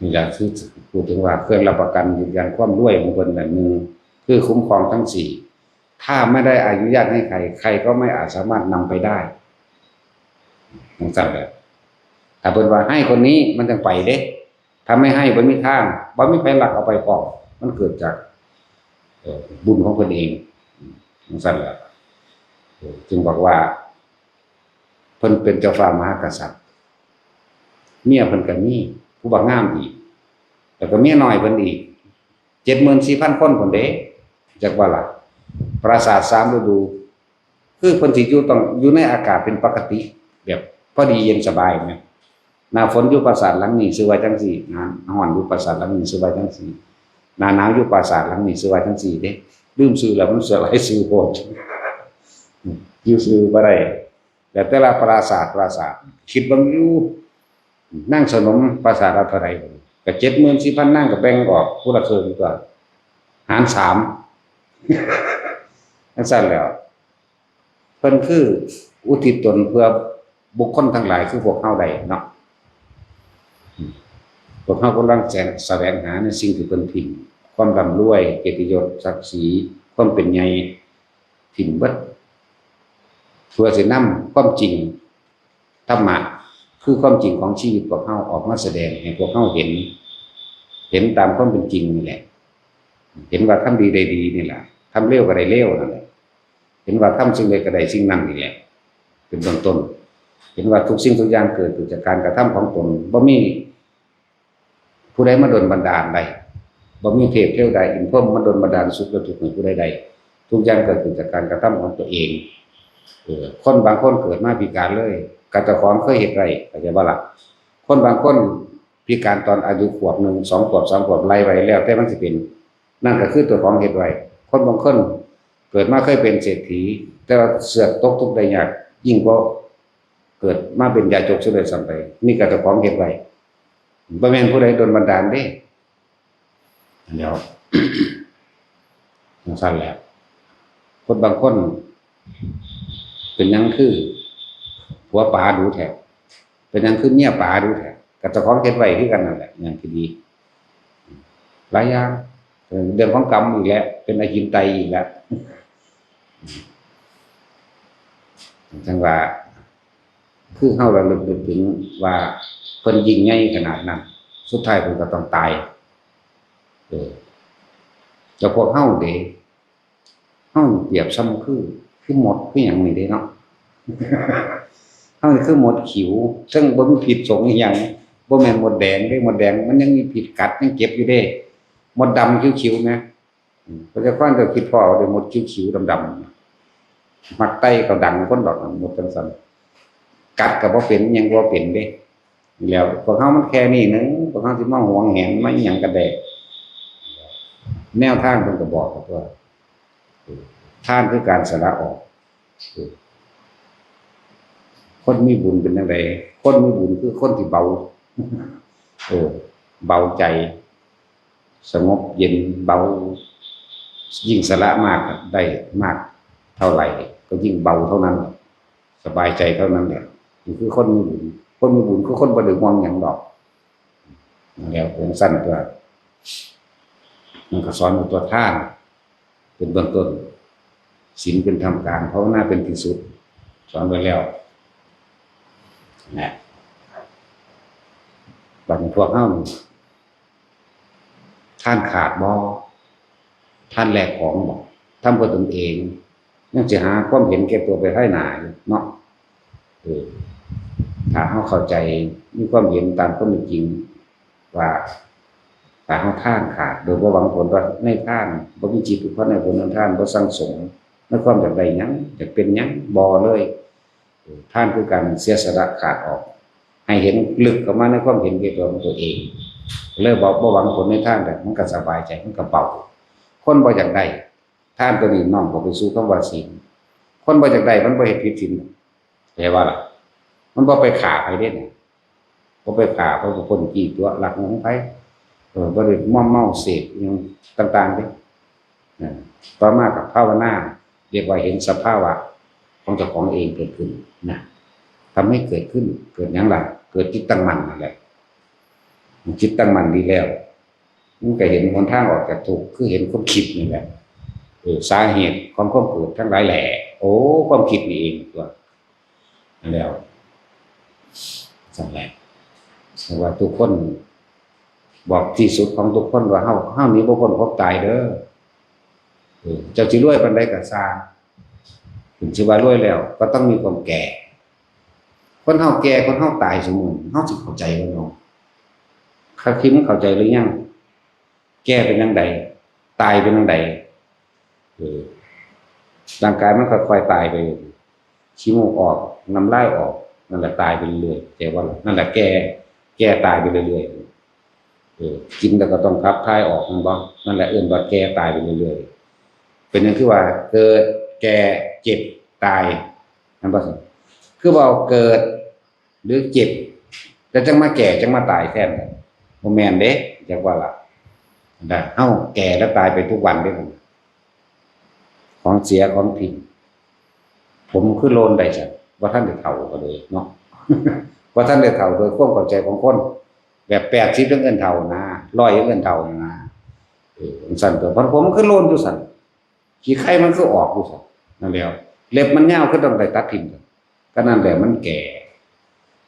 นี่แหละคือพูดถึงว่าเครื่องรับประกันยืนยันความรวยของเพิ่นนั่น หนึ่ง คือคุ้มครองทั้งสี่ ถ้าไม่ได้อนุญาตให้ใคร ใครก็ไม่อาจสามารถนำไปได้ จั่งซั้นแหละ ถ้าเพิ่นว่าให้คนนี้มันจั่งไปเด้ ถ้าไม่ให้บ่มีทาง บ่มีไผลักเอาไปพร้อม มันเกิดจาก เอ่อ บุญของเพิ่นเอง จั่งซั้นแหละ เอ่อ จึงบอกว่า เพิ่นเป็นเจ้าฟ้ามหากษัตริย์ เมียเพิ่นก็มี ผู้บักงามอีก แล้วก็เมียน้อยเพิ่นอีก เจ็ดหมื่นสี่พันคนพุ้นเด้ จักว่าล่ะ ปราสาทสามฤดู คือเพิ่นสิอยู่ต้องอยู่ในอากาศเป็นปกติ แบบพอดีเย็นสบายแหม หน้าฝนอยู่ปราสาทหลังนี้ชื่อว่าจั่งซี้ หน้าร้อนอยู่ปราสาทหลังนี้ชื่อว่าจั่งซี้ หน้าหนาวอยู่ปราสาทหลังนี้ชื่อว่าจั่งซี้เด้ ลืมชื่อแล้ว มันชื่อหลายชื่อโพด อยู่ชื่อบ่ได้ แล้วแต่ละปราสาท ปราสาท คิดเบิ่งอยู่ นางสนมปราสาทละเท่าใด ก็เจ็ดหมื่นสี่พันนาง ก็แบ่งออกผู้ละครึ่งตัว หารสาม จั่งซั้นแหล้ว เพิ่นคืออุทิศตนเพื่อบุคคลทั้งหลายคือพวกเฮาได้เนาะ พวกเฮากำลังแสวง แสวงหาในสิ่งที่เพิ่นถิ่ม ความร่ำรวย เกียรติยศ ศักดิ์ศรี ความเป็นใหญ่ ถิ่มเบิด เพื่อสินำความจริง ธรรมะ คือความจริงของชีวิตพวกเฮาออกมาแสดงให้พวกเฮาเห็น เห็นตามความเป็นจริงนี่แหละ เห็นว่าทำดีได้ดีนี่แหละ ทำเลวก็ได้เลวนั่นแหละ เห็นว่าทำสิ่งใดก็ได้สิ่งนั้นนี่แหละ เป็นเบื้องต้น เห็นว่าทุกสิ่งทุกอย่างเกิดขึ้นจากการกระทำของตน บ่มีผู้ใดมาดลบันดาลได้ บ่มีเทพเทวดาอินพรหมมาดลบันดาลสุขและทุกข์ให้ผู้ใดได้ ทุกอย่างเกิดขึ้นจากการกระทำของตัวเอง เออ คนบางคนเกิดมาพิการเลย ก็เจ้าของเคยเฮ็ดไว้ เข้าใจบ่ล่ะ คนบางคนพิการตอนอายุขวบหนึ่ง สองขวบ สามขวบ ไล่ไว้แล้วแต่มันสิเป็น นั่นก็คือเจ้าของเฮ็ดไว้ คนบางคนเกิดมาเคยเป็นเศรษฐี แต่ว่าเสือกตกทุกข์ได้ยาก ยิ่งกว่าเกิดมาเป็นยาจกซะด้วยซ้ำไป นี่ก็เจ้าของเฮ็ดไว้ บ่แม่นผู้ใดดลบันดาลเด้ เดี๋ยว จั่งซั้นแหละ คนบางคน เป็นหยังคือผัวป๋าดูแท้ เป็นหยังคือเมียป๋าดูแท้ กับเจ้าของเฮ็ดไว้คือกันนั่นแหละ อย่างที่ดี หลายอย่าง เออ เรื่องของกรรมอีกแล้ว เป็นอจินไตยอีกแล้ว จังว่า คือเฮาระลึกนึกถึงว่าเพิ่นยิ่งใหญ่ขนาดนั้น สุดท้ายเพิ่นก็ต้องตาย เออ แล้วพวกเฮาเด้ เฮาเปรียบส่ำคือ คือมด คือหยังนี่เด้เนาะ เฮานี่คือมดขิว ซึ่งบ่มีพิษสงอีหยัง บ่แม่นมดแดงเด้ มดแดงมันยังมีพิษกัด ยังเจ็บอยู่เด้ มดดำขิวๆ แหม อืม ประชากรก็คิดพ้อเอาเด้ มดขิวๆ ดำๆ มักไต่เขาดังคนดอก มดจั่งซั้น กัดก็บ่เป็น หยังบ่เป็นเด้ นี่แหล้ว พวกเฮามันแค่นี้หนึ่ง พวกเฮาสิมาหวงแหนมาอิหยังกันแด้ แนวทางเพิ่นก็บอกว่า ทานคือการสละออก คนมีบุญเป็นจั่งใด คนมีบุญคือคนที่เบา เออ เบาใจ สงบเย็นเบา ยิ่งสละมากได้มากเท่าไหร่ ก็ยิ่งเบาเท่านั้น สบายใจเท่านั้นแหละ นี่คือคนมีบุญ คนมีบุญคือคนบ่ได้ห่วงหยังดอก แล้วองค์สั้นตัว มันก็สอนว่าตัวทาน เป็นเบื้องต้น ศีลเป็นท่ามกลาง ภาวนาเป็นที่สุด สอนไว้แล้ว นะ บัดนี้พวกเฮานี่ ทานขาดบ่ ทานแลกของบ่ ทำเพื่อตนเอง ยังสิหาความเห็นแก่ตัวไปภายหน้าอยู่เนาะ เออ ถ้าเฮาเข้าใจ มีความเห็นตามความเป็นจริง ว่าถ้าเฮาทานขาด โดยบ่หวังผลว่าในทาน บ่มีจิตอุปทานในผลของทาน บ่สั่งสมในความอยากได้หยัง อยากเป็นหยัง บ่เลย เออ ทานคือการเสียสละขาดออก ให้เห็นลึกเข้ามาในความเห็นแก่ตัวของตัวเอง เลยบ่ บ่หวังผลในทาน แต่มันก็สบายใจ มันก็เบา คนบ่อยากได้ ทานตัวนี้น้อมเข้าไปสู่คำว่าศีล คนบ่อยากได้ มันบ่เฮ็ดผิดศีล เข้าใจบ่ล่ะ มันบ่ไปฆ่าไผเด้ บ่ไปฆ่าไผ บ่ปล้นจี้ตั๋วลักของไผ เออ บ่ได้มอมเมาเสพอิหยังต่างๆ เด้ นะ ต่อมาก็ภาวนา เรียกว่าเห็นสภาวะของเจ้าของเองเกิดขึ้นนะ ทำให้เกิดขึ้น เกิดหยังล่ะ เกิดจิตตั้งมั่นนั่นแหละ จิตตั้งมั่นดีแล้ว มันก็เห็นหนทางออกจากทุกข์ คือเห็นความคิดนี่แหละ เออ สาเหตุของความเกิดทั้งหลายแหละ โอ้ ความคิดนี่เองตัว นั่นแล้ว สั่นแหละ แต่ว่าทุกคน บอกที่สุดของทุกคนว่า เฮา เฮาหนีบ่พ้นความตายเด้อ เออ เจ้าสิรวยปานใดก็ซ่าง ถึงสิว่ารวยแล้ว ก็ต้องมีความแก่ คนเฮาแก่ คนเฮาตายซุมื้อ เฮาสิเข้าใจบ่เนาะ คักคิดมันเข้าใจหรือยัง แก่เป็นจั่งใด ตายเป็นจั่งใด เออ ร่างกายมันค่อยๆตายไป ขี้มูกออก น้ำลายออก นั่นแหละตายไปเรื่อยๆ แต่ว่านั่นแหละแก่ แก่ตายไปเรื่อยๆ เออ กินแล้วก็ต้องขับถ่ายออก แม่นบ่ นั่นแหละเอิ้นว่าแก่ตายไปเรื่อยๆ เป็นหยังคือว่าเกิด แก่ เจ็บ ตาย แม่นบ่ คือว่าเกิด หรือเจ็บ แล้วจั่งมาแก่ จั่งมาตายแทน บ่แม่นเด้ จักว่าล่ะ นะ เฮาแก่แล้วตายไปทุกวันเด้ ของเสียของถิ่ม ผมคือโลนได้จ้ะ บ่ทันได้เฒ่าก็เลยเนาะ บ่ทันได้เฒ่าโดยความเข้าใจของคน แบบแปดสิบยังเอิ้นเฒ่านะ ร้อยยังเอิ้นเฒ่านะ เออ จั่งซั่นตัว เพราะผมคือโลนอยู่ซั่น ขี้ไคมันคือออกอยู่ซั่น นั่นแหล้ว เล็บมันยาวคือต้องได้ตัดถิ่มซั่น ก็นั่นแหละมันแก่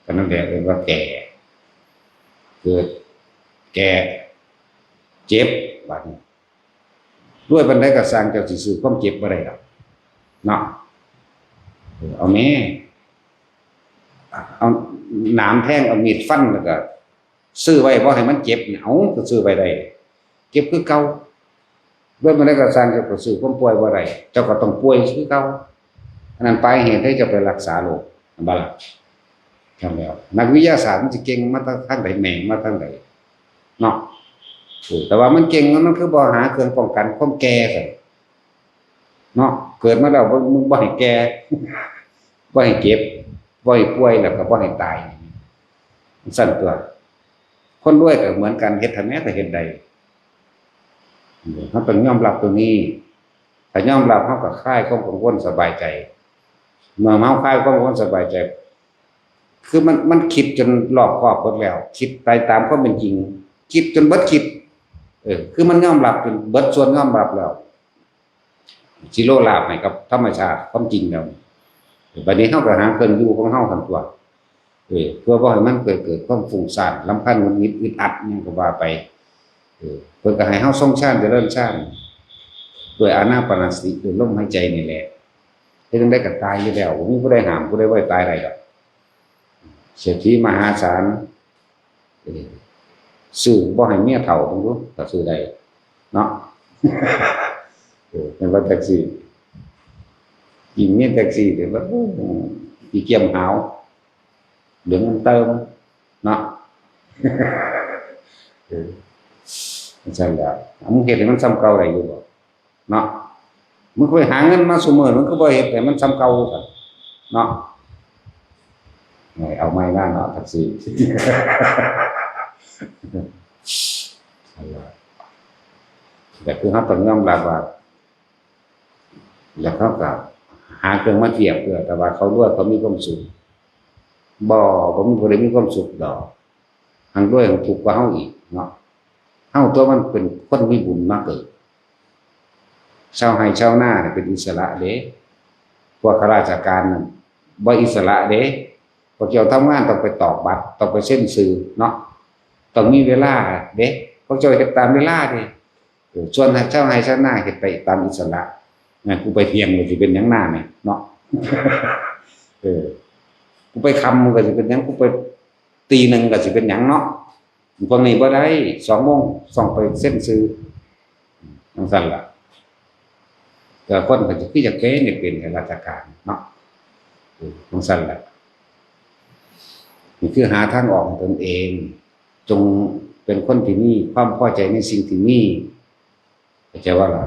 ก็นั่นแหละเรียกว่าแก่ เกิด แก่ เจ็บ บัดนี้ รวยปานใดก็ซ่าง เจ้าสิซื้อความเจ็บบ่ได้ดอก เนาะ เอาแม่ เอาหนามแทง เอามีดฟัน แล้วก็ซื้อไว้บ่ให้มันเจ็บเนี่ย เอา ก็ซื้อไว้ได้ เจ็บคือเก่า รวยปานใดก็ซ่าง เจ้าก็ซื้อความป่วยบ่ได้ เจ้าก็ต้องป่วยคือเก่า อันนั้นปลายเหตุให้เจ้าไปรักษาโรค แม่นบ่ล่ะ นั่นแหล้ว นักวิทยาศาสตร์มันสิเก่งมาทางใด แม่งมาทางใด เนาะ เออ แต่ว่ามันเก่ง มันคือบ่หาเครื่องป้องกันความแก่ซั่น เนาะ เกิดมาแล้วบ่ บ่ให้แก่ บ่ให้เจ็บ บ่ให้ป่วย แล้วก็บ่ให้ตาย ซั่นตัว คนรวยก็เหมือนกัน เฮ็ดให้แหน่ ก็เฮ็ดได้ เออ เฮาต้องยอมรับตัวนี้ ถ้ายอมรับ เฮาก็คลายความกังวล สบายใจ เมื่อเฮาคลายความกังวล สบายใจ คือมัน มันคิดจนรอบคอบเบิดแล้ว คิดไปตามความเป็นจริง คิดจนเบิดคิด เออ คือมันยอมรับจนเบิดส่วนยอมรับแล้ว สิโลภลาภให้กับธรรมชาติความจริงแล้ว บัดนี้เฮาก็หาเครื่องอยู่ของเฮาหั่นตั่ว เออ เพื่อบ่ให้มันเกิด เกิดความฟุ้งซ่าน รำคาญ หงุดหงิด อึดอัด หยังก็ว่าไป เออ เพิ่นก็ให้เฮาทรงฌาน เจริญฌาน ด้วยอานาปานสติ ด้วยลมหายใจนี่แหละ เฮ็ดจั่งใดก็ตายอยู่แล้ว บ่มีผู้ใดห้ามผู้ใดบ่ให้ตายได้ดอก เศรษฐีมหาศาล เออ ซื้อบ่ให้เมียเฒ่าเบิ่งดู ถ้าซื้อได้ เนาะ เออ เป็นว่าแท็กซี่ ยิ่งมีแท็กซี่เดี๋ยวว่า โอ้ ขี้เกียจหาว เหลืองมันเติม เนาะ เออ จั่งซั่นแหละ มึงเฮ็ดให้มันส่ำเก่าได้อยู่บ่ เนาะ มึงไปหาเงินมาซุมื้อ มึงก็บ่เฮ็ดให้มันส่ำเก่าซั่น เนาะ เอาใหม่มาเนาะ แท็กซี่ แต่คือเฮาต้องยอมรับว่า แล้วเขาก็หาเครื่องมาเทียบเพื่อ แต่ว่าเขารวยเขามีความสุข บ่ บ่มีผู้ใดมีความสุขดอก หั้งรวยหั้งทุกข์กว่าเฮาอีกเนาะ เฮาตัวมันเป็นคนมีบุญมาเกิด ชาวไร่ชาวนาเนี่ยเป็นอิสระเด้ พวกข้าราชการนั่นบ่อิสระเด้ พวกเจ้าทำงานต้องไปตอกบัตร ต้องไปเซ็นชื่อเนาะ ต้องมีเวลาเด้ พวกเจ้าเฮ็ดตามเวลาเด้ เออ ส่วนชาวไร่ชาวนาเฮ็ดไปตามอิสระ นะ กูไปเที่ยงก็สิเป็นหยังนาเนี่ยเนาะ เออ กูไปค่ำก็สิเป็นหยัง กูไปตีหนึ่งก็สิเป็นหยังเนาะ พวกนี้บ่ได้ สองโมงต้องไปเซ็นชื่อ จั่งซั่นล่ะ แต่คนก็สิคืออยากเป็น อยากเป็นข้าราชการเนาะ เออ จั่งซั่นล่ะ นี่คือหาทางออกให้ตนเอง จงเป็นคนที่มีความพอใจในสิ่งที่มี เข้าใจว่าล่ะ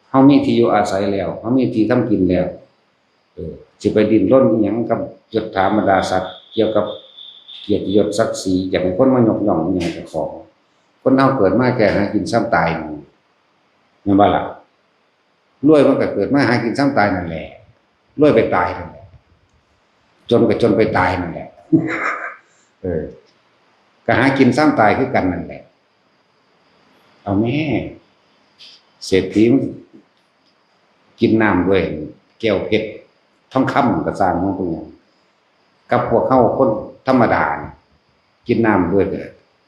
เฮามีที่อยู่อาศัยแล้ว เฮามีที่ทำกินแล้ว เออ สิไปดิ้นรนอิหยังกับยศถาบรรดาศักดิ์ เกี่ยวกับเกียรติยศศักดิ์ศรี อยากให้คนมายกย่องอิหยังเจ้าของ คนเฮาเกิดมาแค่หากินส่ำตายนี่ แม่นบ่ล่ะ รวยมันก็เกิดมาหากินส่ำตายนั่นแหละ รวยไปตายนั่นแหละ จนก็จนไปตายนั่นแหละ เออ ก็หากินส่ำตายคือกันนั่นแหละ เอาแม่ เศรษฐีมันกินน้ำด้วยแก้วเพชรทองคำก็สร้างมันเป็นหยัง กับพวกเฮาคนธรรมดานี่ กินน้ำด้วย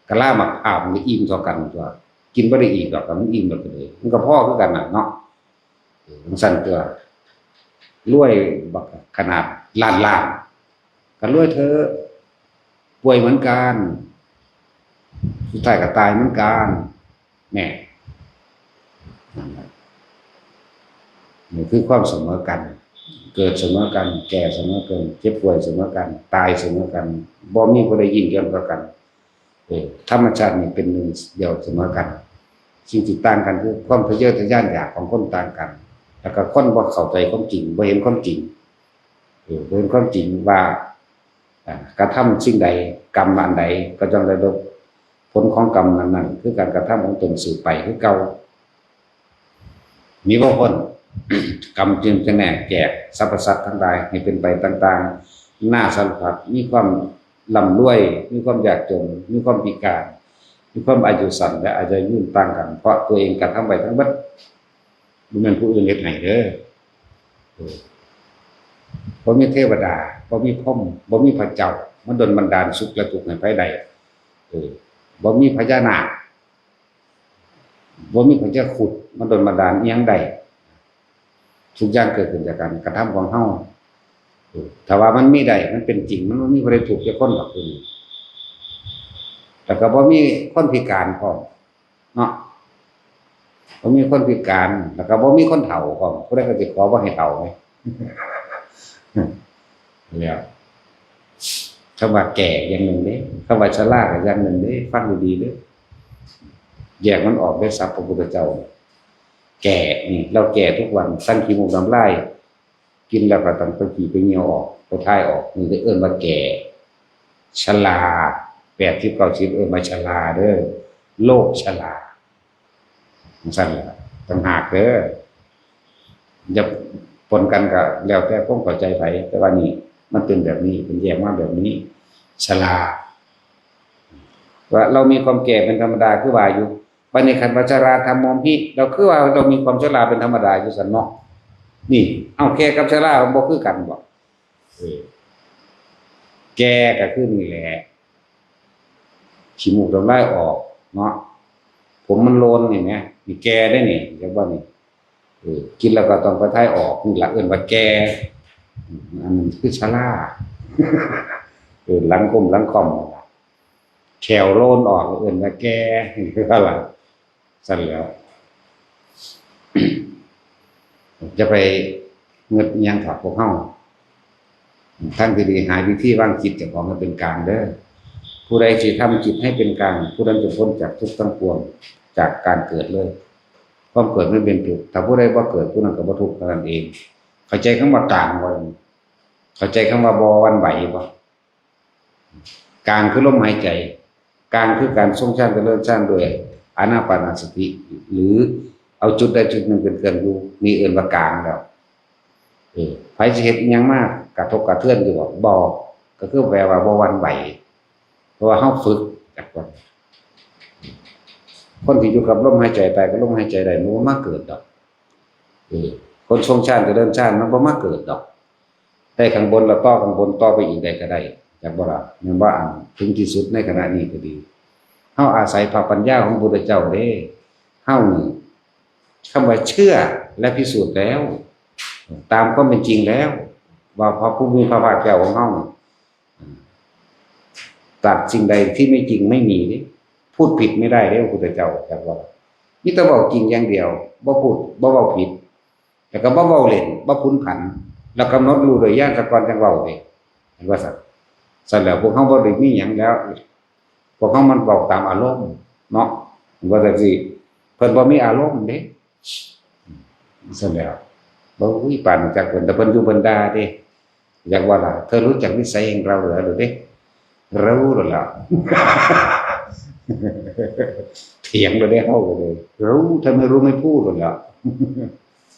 กะลาหมากพร้าวมันก็อิ่มเท่ากันตั๊ว กินบ่ได้อีกดอก มันอิ่มแล้วก็เลย มันก็พอคือกันน่ะเนาะ เออ จั่งซั่นตั๊ว รวยบักขนาดล้านล้าน ก็รวยเถอะ ป่วยเหมือนกัน สุดท้ายก็ตายเหมือนกัน แน่ นี่คือความเสมอกัน เกิดเสมอกัน แก่เสมอกัน เจ็บป่วยเสมอกัน ตายเสมอกัน บ่มีผู้ใดยิ่งย่อนกว่ากัน เออ ธรรมชาตินี่เป็นหนึ่งเดียวเสมอกัน สิ่งที่ต่างกันคือความทะเยอทะยานอยากของคนต่างกัน แล้วก็คนบ่เข้าใจความจริง บ่เห็นความจริง เออ บ่เห็นความจริงว่า อ่า กระทำสิ่งใด กรรมอันใด ก็ย่อมได้รับผลของกรรมนั้นๆ คือการกระทำของตนสืบไปคือเก่า หนีบ่พ้น กรรมจึงจะแหนกแจกสรรพสัตว์ทั้งหลายให้เป็นไปต่างๆ นานาสารพัด มีความร่ำรวย มีความยากจน มีความพิการ มีความอายุสั้นและอายุยืนต่างกัน เพราะตัวเองกระทำไว้ทั้งหมด บ่แม่นผู้อื่นเฮ็ดให้เด้อ เออ บ่มีเทวดา บ่มีพรหม บ่มีพระเจ้า มาดลบันดาลสุขและทุกข์ให้ไผได้ เออ บ่มีพญานาค บ่มีพญาครุฑ มาดลบันดาลอิหยังได้ ทุกอย่างเกิดขึ้นจากการกระทำของเฮา เออ ถ้าว่ามันมีได้ มันเป็นจริง มันบ่มีผู้ใดทุกข์จักคนดอก เออ แล้วก็บ่มีคนพิการพร้อม เนาะ บ่มีคนพิการ แล้วก็บ่มีคนเฒ่าพร้อม ผู้ใดก็สิขอบ่ให้เฒ่าไง แล้ว คำว่าแก่อย่างหนึ่งเด้ คำว่าชราก็อย่างหนึ่งเด้ ฟังดีๆเด้อ แยกมันออกเด้อ ศัพท์พระพุทธเจ้า แก่ นี่ เราแก่ทุกวัน สั่งขี้มูกน้ำลาย กินแล้วก็ต้องไปขี้ไปเยี่ยวออก ไปถ่ายออก นี่เอิ้นว่าแก่ ชรา แปดสิบ เก้าสิบ เอิ้นว่าชราเด้อ โรคชรา จั่งซั่นล่ะ ต่างหากเด้อ อย่าปนกันก็แล้วแต่ความเข้าใจไผ แต่ว่านี่ มันเป็นแบบนี้ เป็นแยกมาแบบนี้ ชรา ว่าเรามีความแก่เป็นธรรมดา คือว่าอยู่ บัดนี้คันว่าชราธัมโมหิ เราคือว่าเรามีความชราเป็นธรรมดาอยู่ซั่นเนาะ นี่ เอ้า แก่กับชรามันบ่คือกันบ่ เออ แก่ก็คือนี่แหละ ขี้มูกน้ำลายออกเนาะ ผมมันโลนนี่แหม นี่แก่ได้นี่ จักว่านี่ เออ กินแล้วก็ต้องไปถ่ายออก นี่ล่ะเอิ้นว่าแก่ อืม อันนั้นคือชรา เออ หลังคมหลังค่อมนั่นล่ะ แข้วโลนออก เอิ้นว่าแก่ คือว่าล่ะ ซั่นแหล้ว จะไปเงิดอิหยังถอดพวกเฮา ทางที่ดี หาวิธีวางจิตเจ้าของให้เป็นกลางเด้อ ผู้ใดสิทำจิตให้เป็นกลาง ผู้นั้นจะพ้นจากทุกข์ทั้งปวง จากการเกิดเลย ความเกิดไม่เป็นทุกข์ ถ้าผู้ใดบ่เกิด ผู้นั้นก็บ่ทุกข์เท่านั้นเอง เข้าใจคำว่ากลางบ่ เข้าใจคำว่าบ่หวั่นไหวบ่ กลางคือลมหายใจ กลางคือการทรงฌานเจริญฌานด้วยอานาปานสติ หรือเอาจุดใดจุดหนึ่งเป็นเครื่องอยู่ นี่เอิ้นว่ากลางแล้ว เออ ไผสิเฮ็ดอิหยังมากระทบกระเทือนอยู่บ่ บ่ ก็คือแปลว่าบ่หวั่นไหว เพราะว่าเฮาฝึกจากก่อน คนที่อยู่กับลมหายใจ ตายกับลมหายใจได้ มันบ่มาเกิดดอก เออ คนทรงฌานเจริญฌาน มันบ่มาเกิดดอก ได้ข้างบนแล้วต่อข้างบนต่อไปอีกได้ก็ได้ จักบ่ล่ะ แม่นบ่ อันถึงที่สุดในขณะนี้ก็ดี เฮาอาศัยพระปัญญาของพระพุทธเจ้าเด้ เฮานี่ คำว่าเชื่อและพิสูจน์แล้ว ตามความเป็นจริงแล้ว ว่าพระผู้มีพระภาคเจ้าของเฮานี่ ตรัสสิ่งใดที่ไม่จริงไม่มีเด้ พูดผิดไม่ได้เด้ พระพุทธเจ้าจักว่า มีแต่เว้าจริงอย่างเดียว บ่พูด บ่เว้าผิด แล้วก็บ่เว้าเล่น บ่ผุนผัน แล้วกำหนดรู้โดยญาณซะก่อนจั่งเว้าเด้ เห็นว่าซั่น ซั่นแล้วพวกเฮาบ่ได้มีหยังแล้ว พวกเฮามันเว้าตามอารมณ์เนาะ ว่าจั่งซี้ เพิ่นบ่มีอารมณ์เด้ ซั่นแล้ว บ่ อุ้ย ปานจักเพิ่น แต่เพิ่นอยู่เพิ่นด่าเด้ อยากว่าล่ะ เธอรู้จักนิสัยแห่งเราเหรอ ดูดิ รู้แล้วล่ะ เถียงเลยได้ เฮาก็เลย รู้ ถ้าไม่รู้ไม่พูดแล้วล่ะ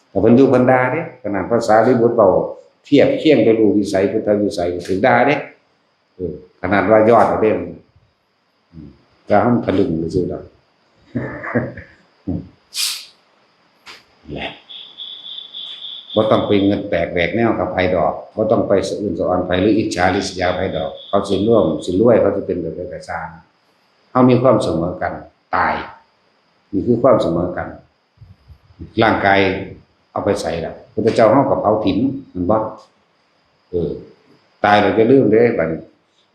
แต่เพิ่นอยู่เพิ่นด่าเด้ ขนาดภาษาลิบุตรเว้าเทียบเคียงไปรู้วิสัย พุทธวิสัยก็ถือด่าเด้ เออ ขนาดว่ายอดเอาเด้ อืม แต่เฮาทะลึ่งซื่อๆดอก แหละ บ่ต้องไปเงินแตกแหวกแนวกับไผดอก บ่ต้องไปสะอื้นสะออนไผ หรืออิจฉาริษยาไผดอก เขาสิร่วมสิรวย เขาสิเป็นแบบใดก็ซ่าง เฮามีความเสมอกัน ตาย นี่คือความเสมอกัน ร่างกายเอาไปไสล่ะ พุทธเจ้าเฮาก็เผาถิ่ม แม่นบ่ เออ ตายแล้วอย่าลืมเด้ บัดนี้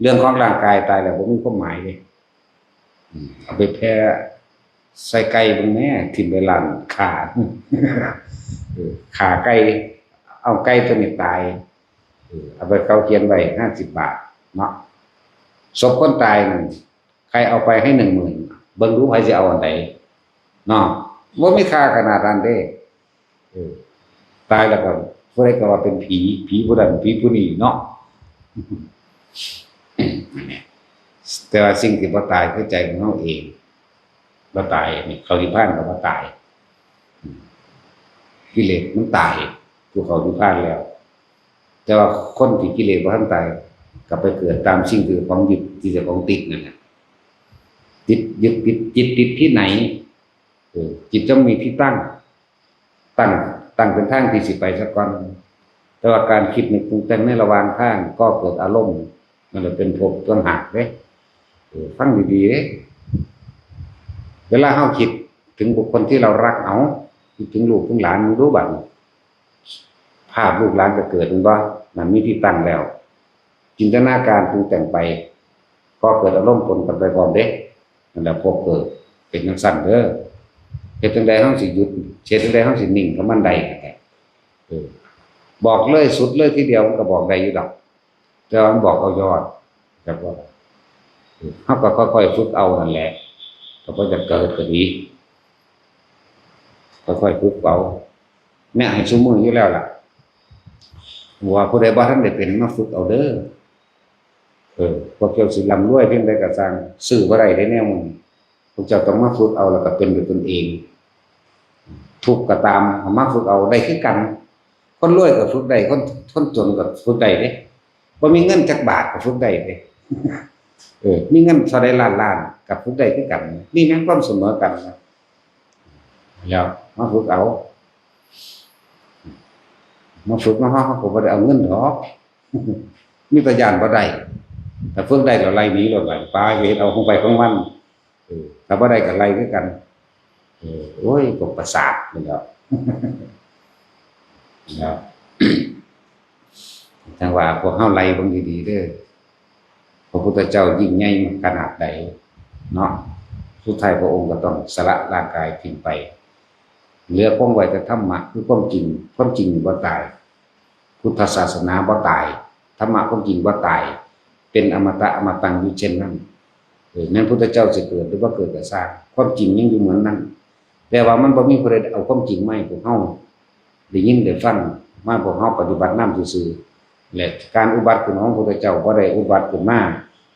เรื่องของร่างกายตายแล้วบ่มีความหมายเด้ อืม เอาไปแผ่ใส่ไก่เบิ่งแหน่ ถิ่มไปล้านฆ่า เออ ฆ่าไก่ เอาไก่ตัวนี้ตาย เออ เอาไปเขาเขียนไว้ห้าสิบบาทเนาะ ศพคนตายนั่น ใครเอาไปให้หนึ่งหมื่น เบิ่งดูไผสิเอาอันใดเนาะ บ่มีค่าขนาดนั้นเด้ เออ ตายแล้วก็ผู้ใดก็ว่าเป็นผี ผีผู้นั้น ผีผู้นี้เนาะ แต่ว่าสิ่งที่บ่ตายคือใจของเฮาเอง บ่ตาย นี่ เข้านิพพานก็บ่ตาย กิเลสมันตาย ผู้เข้านิพพานแล้ว แต่ว่าคนที่กิเลสบ่ทันตาย ก็ไปเกิดตามสิ่งที่เจ้าของยึด ที่เจ้าของติดนั่นแหละ ติด ยึดติด จิตติดที่ไหน เออ จิตต้องมีที่ตั้ง ตั้ง ตั้งเป็นทางที่สิไปซะก่อน แต่ว่าการคิดนึกปรุงแต่งในระหว่างทาง ก็เกิดอารมณ์ นั่นแหละเป็นภพต่างหากเด้ เออ ฟังดีๆเด้ เวลาเฮาคิดถึงบุคคลที่เรารัก เอา คิดถึงลูกถึงหลาน มึงดูบัดนี้ ภาพลูกหลานก็เกิด แม่นบ่ นั่นมีที่ตั้งแล้ว จินตนาการปรุงแต่งไป ก็เกิดอารมณ์ปนกันไปพร้อมเด้ นั่นแหละภพเกิด เป็นจั่งซั่นเด้อ เฮ็ดจั่งใดเฮาสิหยุด เฮ็ดจั่งใดเฮาสินิ่งกับมันได้นั่นแหละ เออ บอกเลยสุดเลยทีเดียวมันก็บอกได้อยู่ดอก แต่ว่ามันบอกเอายอด จักว่า เออ เฮาก็ค่อยๆฝึกเอานั่นแหละ ก็บ่อยากเกิดก็ดี ค่อยๆฝึกเอา เนี่ยให้ซุมื้ออยู่แล้วล่ะ ว่าผู้ใดบ่ทันได้เป็นมาฝึกเอาเด้อ เออ พวกเจ้าสิร่ำรวยเพียงใดก็ซ่าง ซื้อบ่ได้เด้แนวนี้ พวกเจ้าต้องมาฝึกเอาแล้วก็เป็นด้วยตนเอง ทุกข์ก็ตาม เอามาฝึกเอาได้คือกัน คนรวยก็ฝึกได้ คน คนจนก็ฝึกได้เด้ บ่มีเงินจักบาทก็ฝึกได้เด้ เออ มีเงินเท่าใดล้านล้านก็ฝึกได้คือกัน นี่แม่นความเสมอกันนะ แล้วมาฝึกเอา มาฝึกมาเฮา เฮาก็บ่ได้เอาเงินดอก มีแต่ย้านบ่ได้ ถ้าฝึกได้แล้วไล่หนีโลด ไล่ปาไปเฮ็ดเอาของไผของมัน เออ ถ้าบ่ได้ก็ไล่คือกัน เออ โอ้ย พวกประสาทนี่แหล้ว แล้ว จั่งว่าพวกเฮาไล่เบิ่งดีๆเด้อ พระพุทธเจ้ายิ่งใหญ่ขนาดใดเนาะ สุดท้ายพระองค์ก็ต้องสละร่างกายทิ้งไป เหลือคงไว้แต่ธรรมะ คือความจริง ความจริงนี่บ่ตาย พุทธศาสนาบ่ตาย ธรรมะความจริงบ่ตาย เป็นอมตะอมตังอยู่เช่นนั้น เออ แม้นพุทธเจ้าสิเกิดหรือบ่เกิดก็ซ่าง ความจริงยังอยู่เหมือนนั้น แต่ว่ามันบ่มีผู้ใดเอาความจริงมาให้พวกเฮาได้ยินได้ฟัง มาพวกเฮาปฏิบัตินำซื่อๆ และการอุบัติขึ้นของพระพุทธเจ้าบ่ได้อุบัติขึ้นมา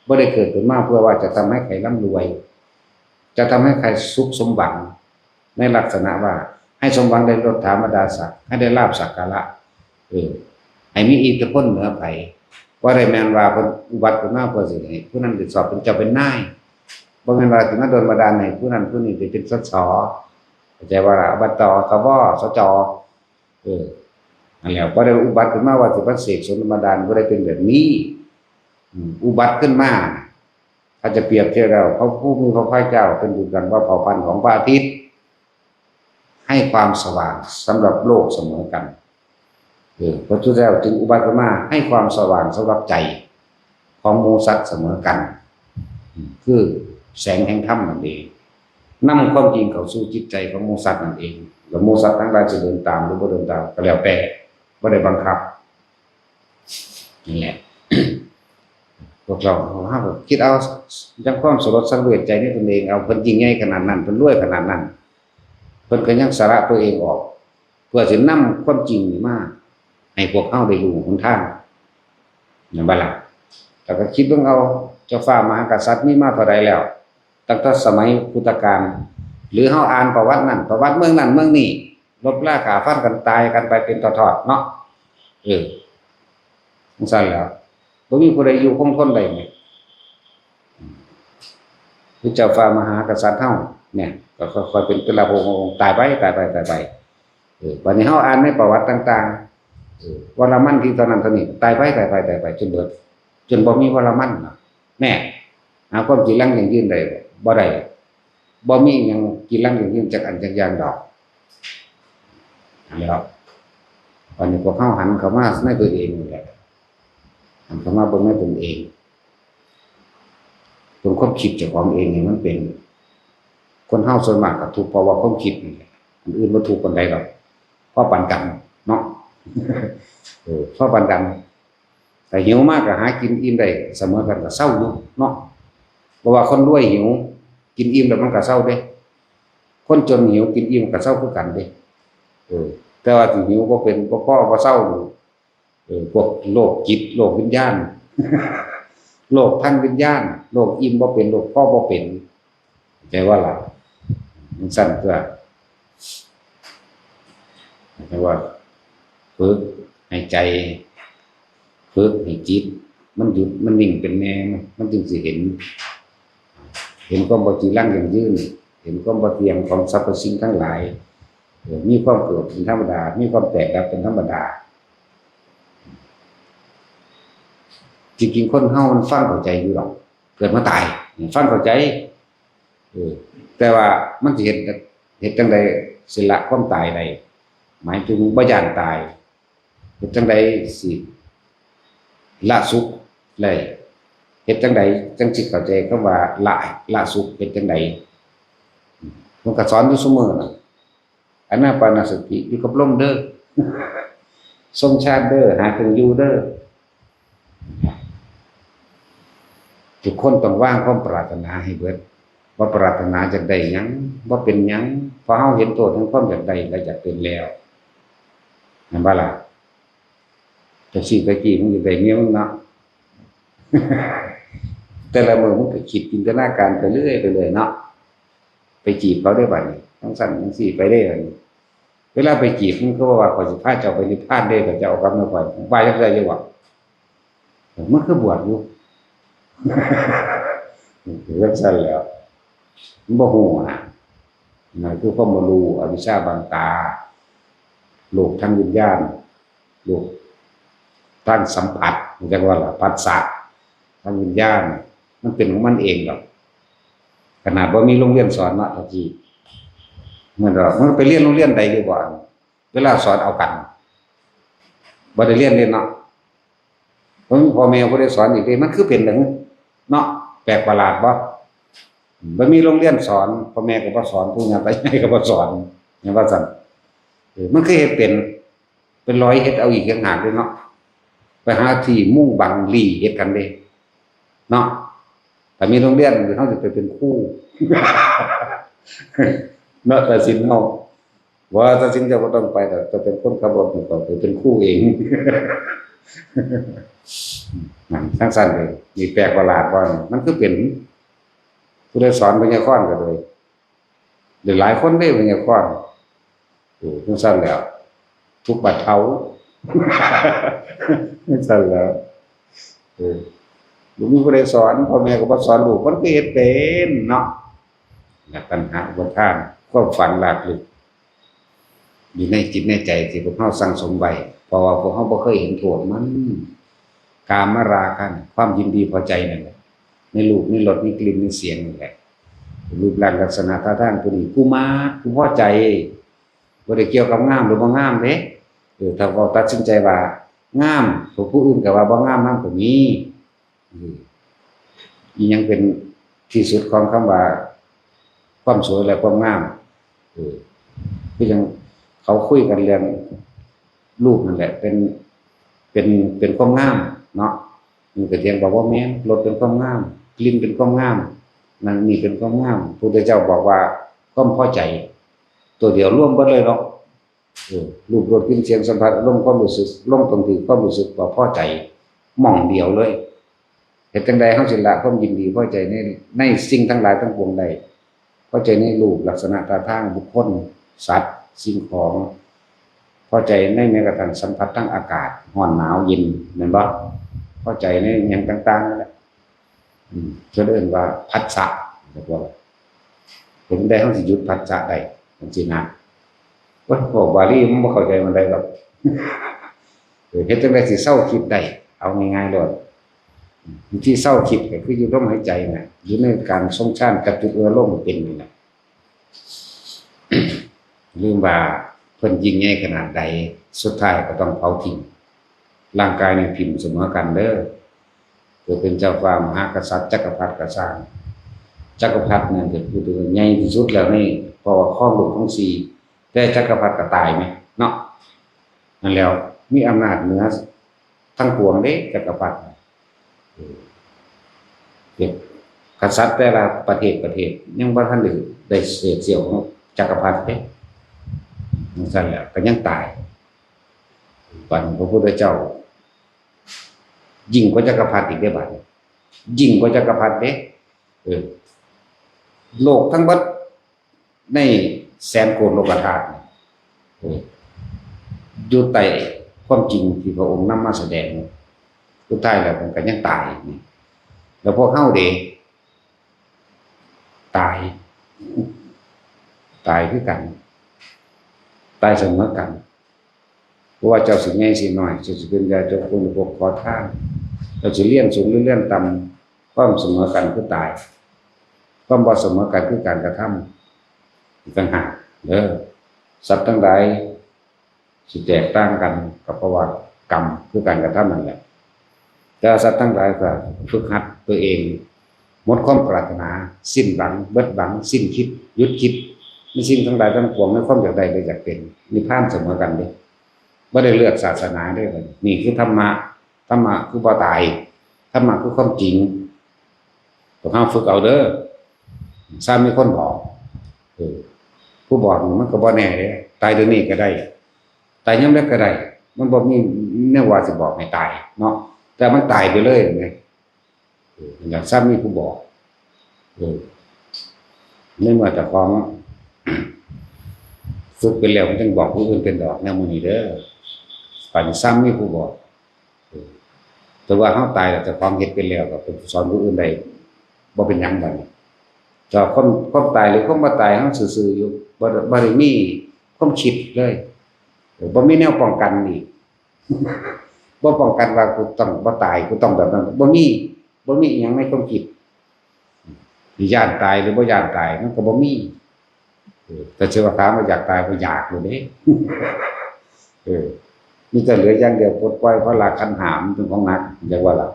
บ่ได้เกิดขึ้นมาเพื่อว่าจะทำให้ใครร่ำรวย จะทำให้ใครสุขสมหวัง ในลักษณะว่าให้สมหวังได้ยศถาบรรดาศักดิ์ ให้ได้ลาภสักการะ เออ ให้มีอิทธิพลเหนือไผ บ่ได้แม่นว่าเพิ่นอุบัติขึ้นมาเพื่อสิให้ผู้นั้นได้สอบเป็นเจ้าเป็นนาย บ่แม่นว่าสิมาดลบันดาลให้ผู้นั้นผู้นี้ได้เป็น สส เข้าใจบ่ล่ะ อบต สว สจ เออ นั่นแหละ บ่ได้อุบัติขึ้นมาว่าสิมาเสกสมบัติบันดาล บ่ได้เป็นแบบนี้ อืม อุบัติขึ้นมา ถ้าจะเปรียบเทียบแล้ว พระผู้มีพระภาคเจ้าเป็นดุจดังว่าเผ่าพันธุ์ของพระอาทิตย์ ให้ความสว่างสำหรับโลกเสมอกัน เออ พระพุทธเจ้าจึงอุบัติขึ้นมาให้ความสว่างสำหรับใจของหมู่สัตว์เสมอกัน อืม คือแสงแห่งธรรมนั่นเอง นำความจริงเข้าสู่จิตใจของหมู่สัตว์นั่นเอง แล้วหมู่สัตว์ทั้งหลายจะเดินตามหรือบ่เดินตามก็แล้วแต่ บ่ได้บังคับ นี่แหละ พวกเรา เฮาก็คิดเอา จั่งความสลดสังเวชใจในตนเอง เอา เพิ่นยิ่งใหญ่ขนาดนั้น เพิ่นรวยขนาดนั้น เพิ่นก็ยังสละตัวเองออก เพื่อสินำความจริงนี่มาให้พวกเฮาได้รู้หนทาง แม่นบ่ล่ะ แล้วก็คิดเบิ่งเอา เจ้าฟ้ามหากษัตริย์มีมาเท่าใดแล้ว ตั้งแต่สมัยพุทธกาล หรือเฮาอ่านประวัตินั่น ประวัติเมืองนั่นเมืองนี้ ลบราฆ่าฟันกันตายกันไปเป็นทอดๆเนาะ เออ จั่งซั้นแหล้ว บ่มีผู้ใดอยู่คงทนได้แหม คือเจ้าฟ้ามหากษัตริย์เฮาเนี่ย ก็ค่อยๆเป็นแต่ละพระองค์ ตายไป ตายไป ตายไป เออ บัดนี้เฮาอ่านในประวัติต่างๆ เออ วรมันที่เท่านั้นเท่านี้ ตายไป ตายไป ตายไป จนเบิด จนบ่มีวรมันเนาะ แน่ หาความจีรังยั่งยืนได้บ่ได้ บ่มีหยังจีรังยั่งยืนจักอันจักอย่างดอก แล้ว บัดนี้พวกเฮาหันเข้ามาในตัวเองนี่แหละ หันเข้ามาเบิ่งในตนเอง เบิ่งความคิดเจ้าของเองนี่มันเป็น คนเฮาส่วนมากก็ทุกข์เพราะว่าความคิดนี่แหละ อันอื่นบ่ทุกข์ปานใดดอก พอปานกันเนาะ เออ พอปานกัน ถ้าหิวมากก็หากินอิ่มได้เสมอกันก็เซาอยู่เนาะ เพราะว่าคนรวยหิว กินอิ่มแล้วมันก็เซาเด้ คนจนหิวกินอิ่มก็เซาคือกันเด้ เออ แต่ว่าที่หิวบ่เป็น บ่พอ บ่เซานี่ เออ พวกโรคจิต โรควิญญาณ โรคทางวิญญาณ โรคอิ่มบ่เป็น โรคพอบ่เป็น เข้าใจว่าล่ะ จั่งซั้นตัว เรียกว่า ฝึกให้ใจ ฝึกให้จิต มันหยุด มันนิ่งเป็นแน่ มันจึงสิเห็น เห็นความบ่จีรังยั่งยืน เห็นความบ่เที่ยงของสรรพสิ่งทั้งหลาย เออ มีความเกิดเป็นธรรมดา มีความแตกดับเป็นธรรมดา จริงๆ คนเฮามันฟังเข้าใจอยู่ดอก เกิดมาตาย ฟังเข้าใจ เออ แต่ว่ามันสิเฮ็ด เฮ็ดจั่งใดสิละความตายได้ หมายถึงบ่ย้านตาย เฮ็ดจั่งใดสิละสุขได้ เฮ็ดจั่งใดจั่งสิเข้าใจคำว่าละ ละสุข เฮ็ดจั่งใด มันก็สอนอยู่ซุมื้อน่ะ อานาปานสติอยู่กับลมเด้อ ทรงฌานเด้อ หาเครื่องอยู่เด้อ ทุกคนต้องวางความปรารถนาให้เบิด ว่าปรารถนาอยากได้หยัง บ่เป็นหยัง เพราะเฮาเห็นโทษของความอยากได้และอยากเป็นแล้ว แม่นบ่ล่ะ? จั่งซี้ตะกี้มึงอยากได้เมียมึงเนาะ แต่ละมื้อมึงก็คิดจินตนาการไปเรื่อยไปเลยเนาะ ไปจีบเขาได้บัดนี้ จั่งซั้นจั่งซี้ไปได้บัดนี้ เวลาไปจีบมึงก็ว่า "ข้อยสิพาเจ้าไปนิพพานเด้ ข้อยจะเอากับนคร" ว่าจั่งใด๋อยู่บ่? มันคือบวชอยู่ เรื่องสั้นแล้ว มันบ่ฮู้นะ นั่นคือความบ่รู้ อวิชชาบังตา โลกทางวิญญาณ โลกทางสัมผัส มันจั่งว่าล่ะ ผัสสะทางวิญญาณ มันเป็นของมันเองดอก ขนาดบ่มีโรงเรียนสอนเนาะ ตะกี้ มันก็ มันไปเรียนโรงเรียนใดอยู่บ่ เวลาสอนเอากัน บ่ได้เรียนเลยเนาะ บ่มีพ่อแม่ผู้ใดสอนอีกเด้ มันคือเป็นจั่ง เนาะ แปลกประหลาดบ่ บ่มีโรงเรียนสอน พ่อแม่ก็บ่สอน ปู่ย่าตายายก็บ่สอน แม่นว่าซั่น เออ มันคือเฮ็ดเป็น เป็นร้อยเฮ็ดเอาอีกต่างหากเด้เนาะ ไปหาที่มุงบังหลี้เฮ็ดกันเด้ เนาะ ถ้ามีโรงเรียน เฮาสิไปเป็นครู เนาะ ตัดสินเฮา ว่าตัดสินเจ้าบ่ต้องไปดอก เจ้าเป็นคนขับรถนี่ก็ไปเป็นครูเอง นั่น จั่งซั่นเลย นี่แปลกประหลาดบ่นี่ มันคือเป็น ผู้ใดสอนไวยากรณ์ก็เลย ได้หลายคนเด้ไวยากรณ์ โอ้ จั่งซั่นแล้ว ทุกข์บรรเทา จั่งซั่นแล้ว เออ บ่มีผู้ใดสอน พ่อแม่ก็บ่สอนลูก มันก็เฮ็ดเป็นเนาะ และตัณหาอุปาทาน ความฝังรากลึก อยู่ในจิตในใจที่พวกเฮาสั่งสมไว้ เพราะว่าพวกเฮาบ่เคยเห็นโทษมัน กามราคะน่ะ ความยินดีพอใจนั่นแหละ ในรูป ในรส ในกลิ่น ในเสียงนั่นแหละ รูปร่างลักษณะท่าทางตัวนี้ กูมัก กูพอใจ บ่ได้เกี่ยวกับงามหรือบ่งามเด้ เออ ถ้าเว้าตัดสินใจว่างาม ผู้อื่นก็ว่าบ่งามนำก็มี อืม อีหยังเป็นที่สุดของคำว่าความสวยและความงาม เออ คือจั่งเขาคุยกันเรื่องรูปนั่นแหละ เป็น เป็น เป็นความงามเนาะ มันก็เถียงบอกว่าแม่น รสเป็นความงาม กลิ่นเป็นความงาม นั่นนี่เป็นความงาม พระพุทธเจ้าบอกว่าความพอใจ ตัวเดียวรวมเบิดเลยเนาะ เออ รูป รส กลิ่น เสียง สัมผัส อารมณ์ ความรู้สึก ลงตรงที่ความรู้สึกว่าพอใจหม่องเดียวเลย เฮ็ดจั่งใดเฮาสิละความยินดีพอใจใน ในสิ่งทั้งหลายทั้งปวงได้ พอใจในรูป ลักษณะท่าทาง บุคคล สัตว์ สิ่งของ พอใจในแม้กระทั่งสัมผัสทางอากาศ ร้อนหนาวเย็น แม่นบ่ พอใจในหยังต่างๆนั่นแหละ อืม เพิ่นเอิ้นว่าผัสสะ เรียกว่า เฮ็ดจั่งใดเฮาสิหยุดผัสสะได้ จั่งซี้นะ โอ้ย พวกบาลีมันบ่เข้าใจปานใดดอก เออ เฮ็ดจั่งใดสิเซาคิดได้ เอาง่ายๆโลด วิธีเซาคิดก็คืออยู่ลมหายใจน่ะ อยู่ในการทรงฌาน จับจุดอารมณ์เป็นนี่แหละ ลืมว่าเพิ่นยิ่งใหญ่ขนาดใด สุดท้ายก็ต้องเผาทิ้ง ร่างกายนี่ถิ่มเสมอกันเด้อ เกิดเป็นเจ้าฟ้ามหากษัตริย์ จักรพรรดิก็ซ่าง จักรพรรดินั่นก็คือใหญ่ที่สุดแล้วนี่ เพราะว่าครองโลกทั้งสี่ แต่จักรพรรดิก็ตายแหมเนาะ นั่นแล้ว มีอำนาจเหนือทั้งปวงเด้ จักรพรรดิ เออ เฮ็ด กษัตริย์แต่ละประเทศ ประเทศ ยังบ่ทันได้ ได้เศษเสี้ยวของจักรพรรดิเด้ จั่งซั่นแหละ ก็ยังตาย บัดนี้พระพุทธเจ้า ยิ่งกว่าจักรพรรดิอีกเด้บัดนี้ ยิ่งกว่าจักรพรรดิเด้ เออ โลกทั้งเบิด ในแสนโกฏโลกธาตุนี่ เออ อยู่ใต้ความจริงที่พระองค์นำมาแสดง สุดท้ายแล้วมันก็ยังตายนี่ แล้วพวกเฮาเด้ ตาย ตายคือกัน ตายเสมอกัน บ่ว่าเจ้าสิใหญ่สิน้อย เจ้าสิเป็นญาติโยม คนพวกขอทาน เจ้าสิเรียนสูงหรือเรียนต่ำ ความเสมอกันคือตาย ความบ่เสมอกันคือการกระทำ อีกต่างหากเด้อ สัตว์ทั้งหลายสิแตกต่างกัน ก็เพราะว่ากรรมคือการกระทำนั่นแหละ แต่สัตว์ทั้งหลายก็ฝึกหัดตัวเอง หมดความปรารถนา สิ้นหวัง เบิดหวัง สิ้นคิด หยุดคิด ในสิ่งทั้งหลายทั้งปวง ในความอยากได้และอยากเป็น นิพพานเสมอกันเด้ บ่ได้เลือกศาสนาเด้ นี่คือธรรมะ ธรรมะคือบ่ตาย ธรรมะคือความจริง พวกเฮาฝึกเอาเด้อ ซ้ำมีคนบอก เออ ผู้บอกนี่มันก็บ่แน่เด้ ตายเดี๋ยวนี้ก็ได้ ตายยามใดก็ได้ มันบ่มีแนวว่าสิบอกให้ตายเนาะ แต่มันตายไปเลยแหม เออ อย่างซ้ำมีผู้บอก เออ ในเมื่อเจ้าของฝึกไปแล้ว มันจั่งบอกผู้อื่นเป็นดอก แนวหมู่นี้เด้อ บัดนี้ซ้ำมีผู้บอก เออ แต่ว่าเฮาตายแล้วเจ้าของเฮ็ดเป็นแล้ว ก็ไปสอนผู้อื่นได้ บ่เป็นหยังบัดนี้ แต่ความ ความตายหรือความบ่ตาย เฮาซื่อๆอยู่ บ่ บ่ได้มีความคิดเลย เออ บ่มีแนวป้องกันอีก บ่ป้องกันว่ากูต้องบ่ตาย กูต้องแบบนั้น บ่มี บ่มีอิหยังในความคิด สิย้านตายหรือบ่ย้านตาย มันก็บ่มี เออ แต่สิว่าถามว่าอยากตาย บ่อยากเลยเด้ เออ มีแต่เหลืออย่างเดียว ปลดปล่อยภาระขันธ์ห้า มันเป็นของหนัก จั่งว่าล่ะ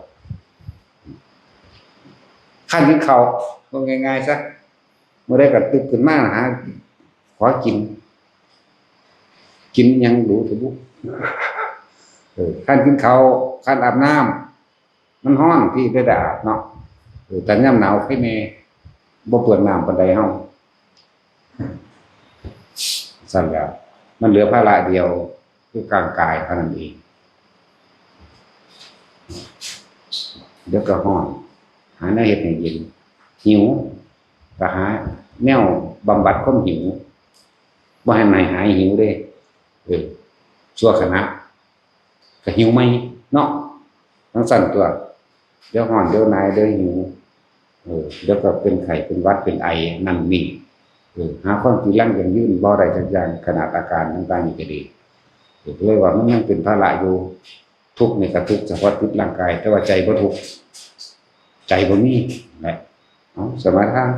คันกินข้าว เว้าง่ายๆซะ มื้อใดก็ตื่นขึ้นมาหา ขอกิน กินหยังดูเถอะบุ เออ คันกินข้าว คันอาบน้ำ มันร้อนพี่ได้แต่อาบเนาะ เออ แต่ยามหนาวไผแม่ บ่เปื้อนน้ำปานใดเฮา ซั่นแหล้ว มันเหลือภาระเดียว คือร่างกายเท่านั้นเอง เดี๋ยวก็ร้อน หาแนวเฮ็ดให้เย็น หิว ก็หาแนวบำบัดความหิว บ่ให้มันหายหิวเด้ เออ ชั่วขณะ ก็หิวใหม่เนาะ จั่งซั้นตั๊ว เดี๋ยวร้อน เดี๋ยวหนาว เดี๋ยวหิว เออ เดี๋ยวก็เป็นไข้ เป็นหวัด เป็นไอ นั่นนี่ เออ หาความจีรังยั่งยืนบ่ได้จักอย่าง ขนาดอาการต่างๆนี่ก็ดี เออ ก็เลยว่ามันยังเป็นภาระอยู่ ทุกข์นี่ก็ทุกข์เฉพาะติดร่างกาย แต่ว่าใจบ่ทุกข์ ใจบ่มีแหละ เอา สมาทาน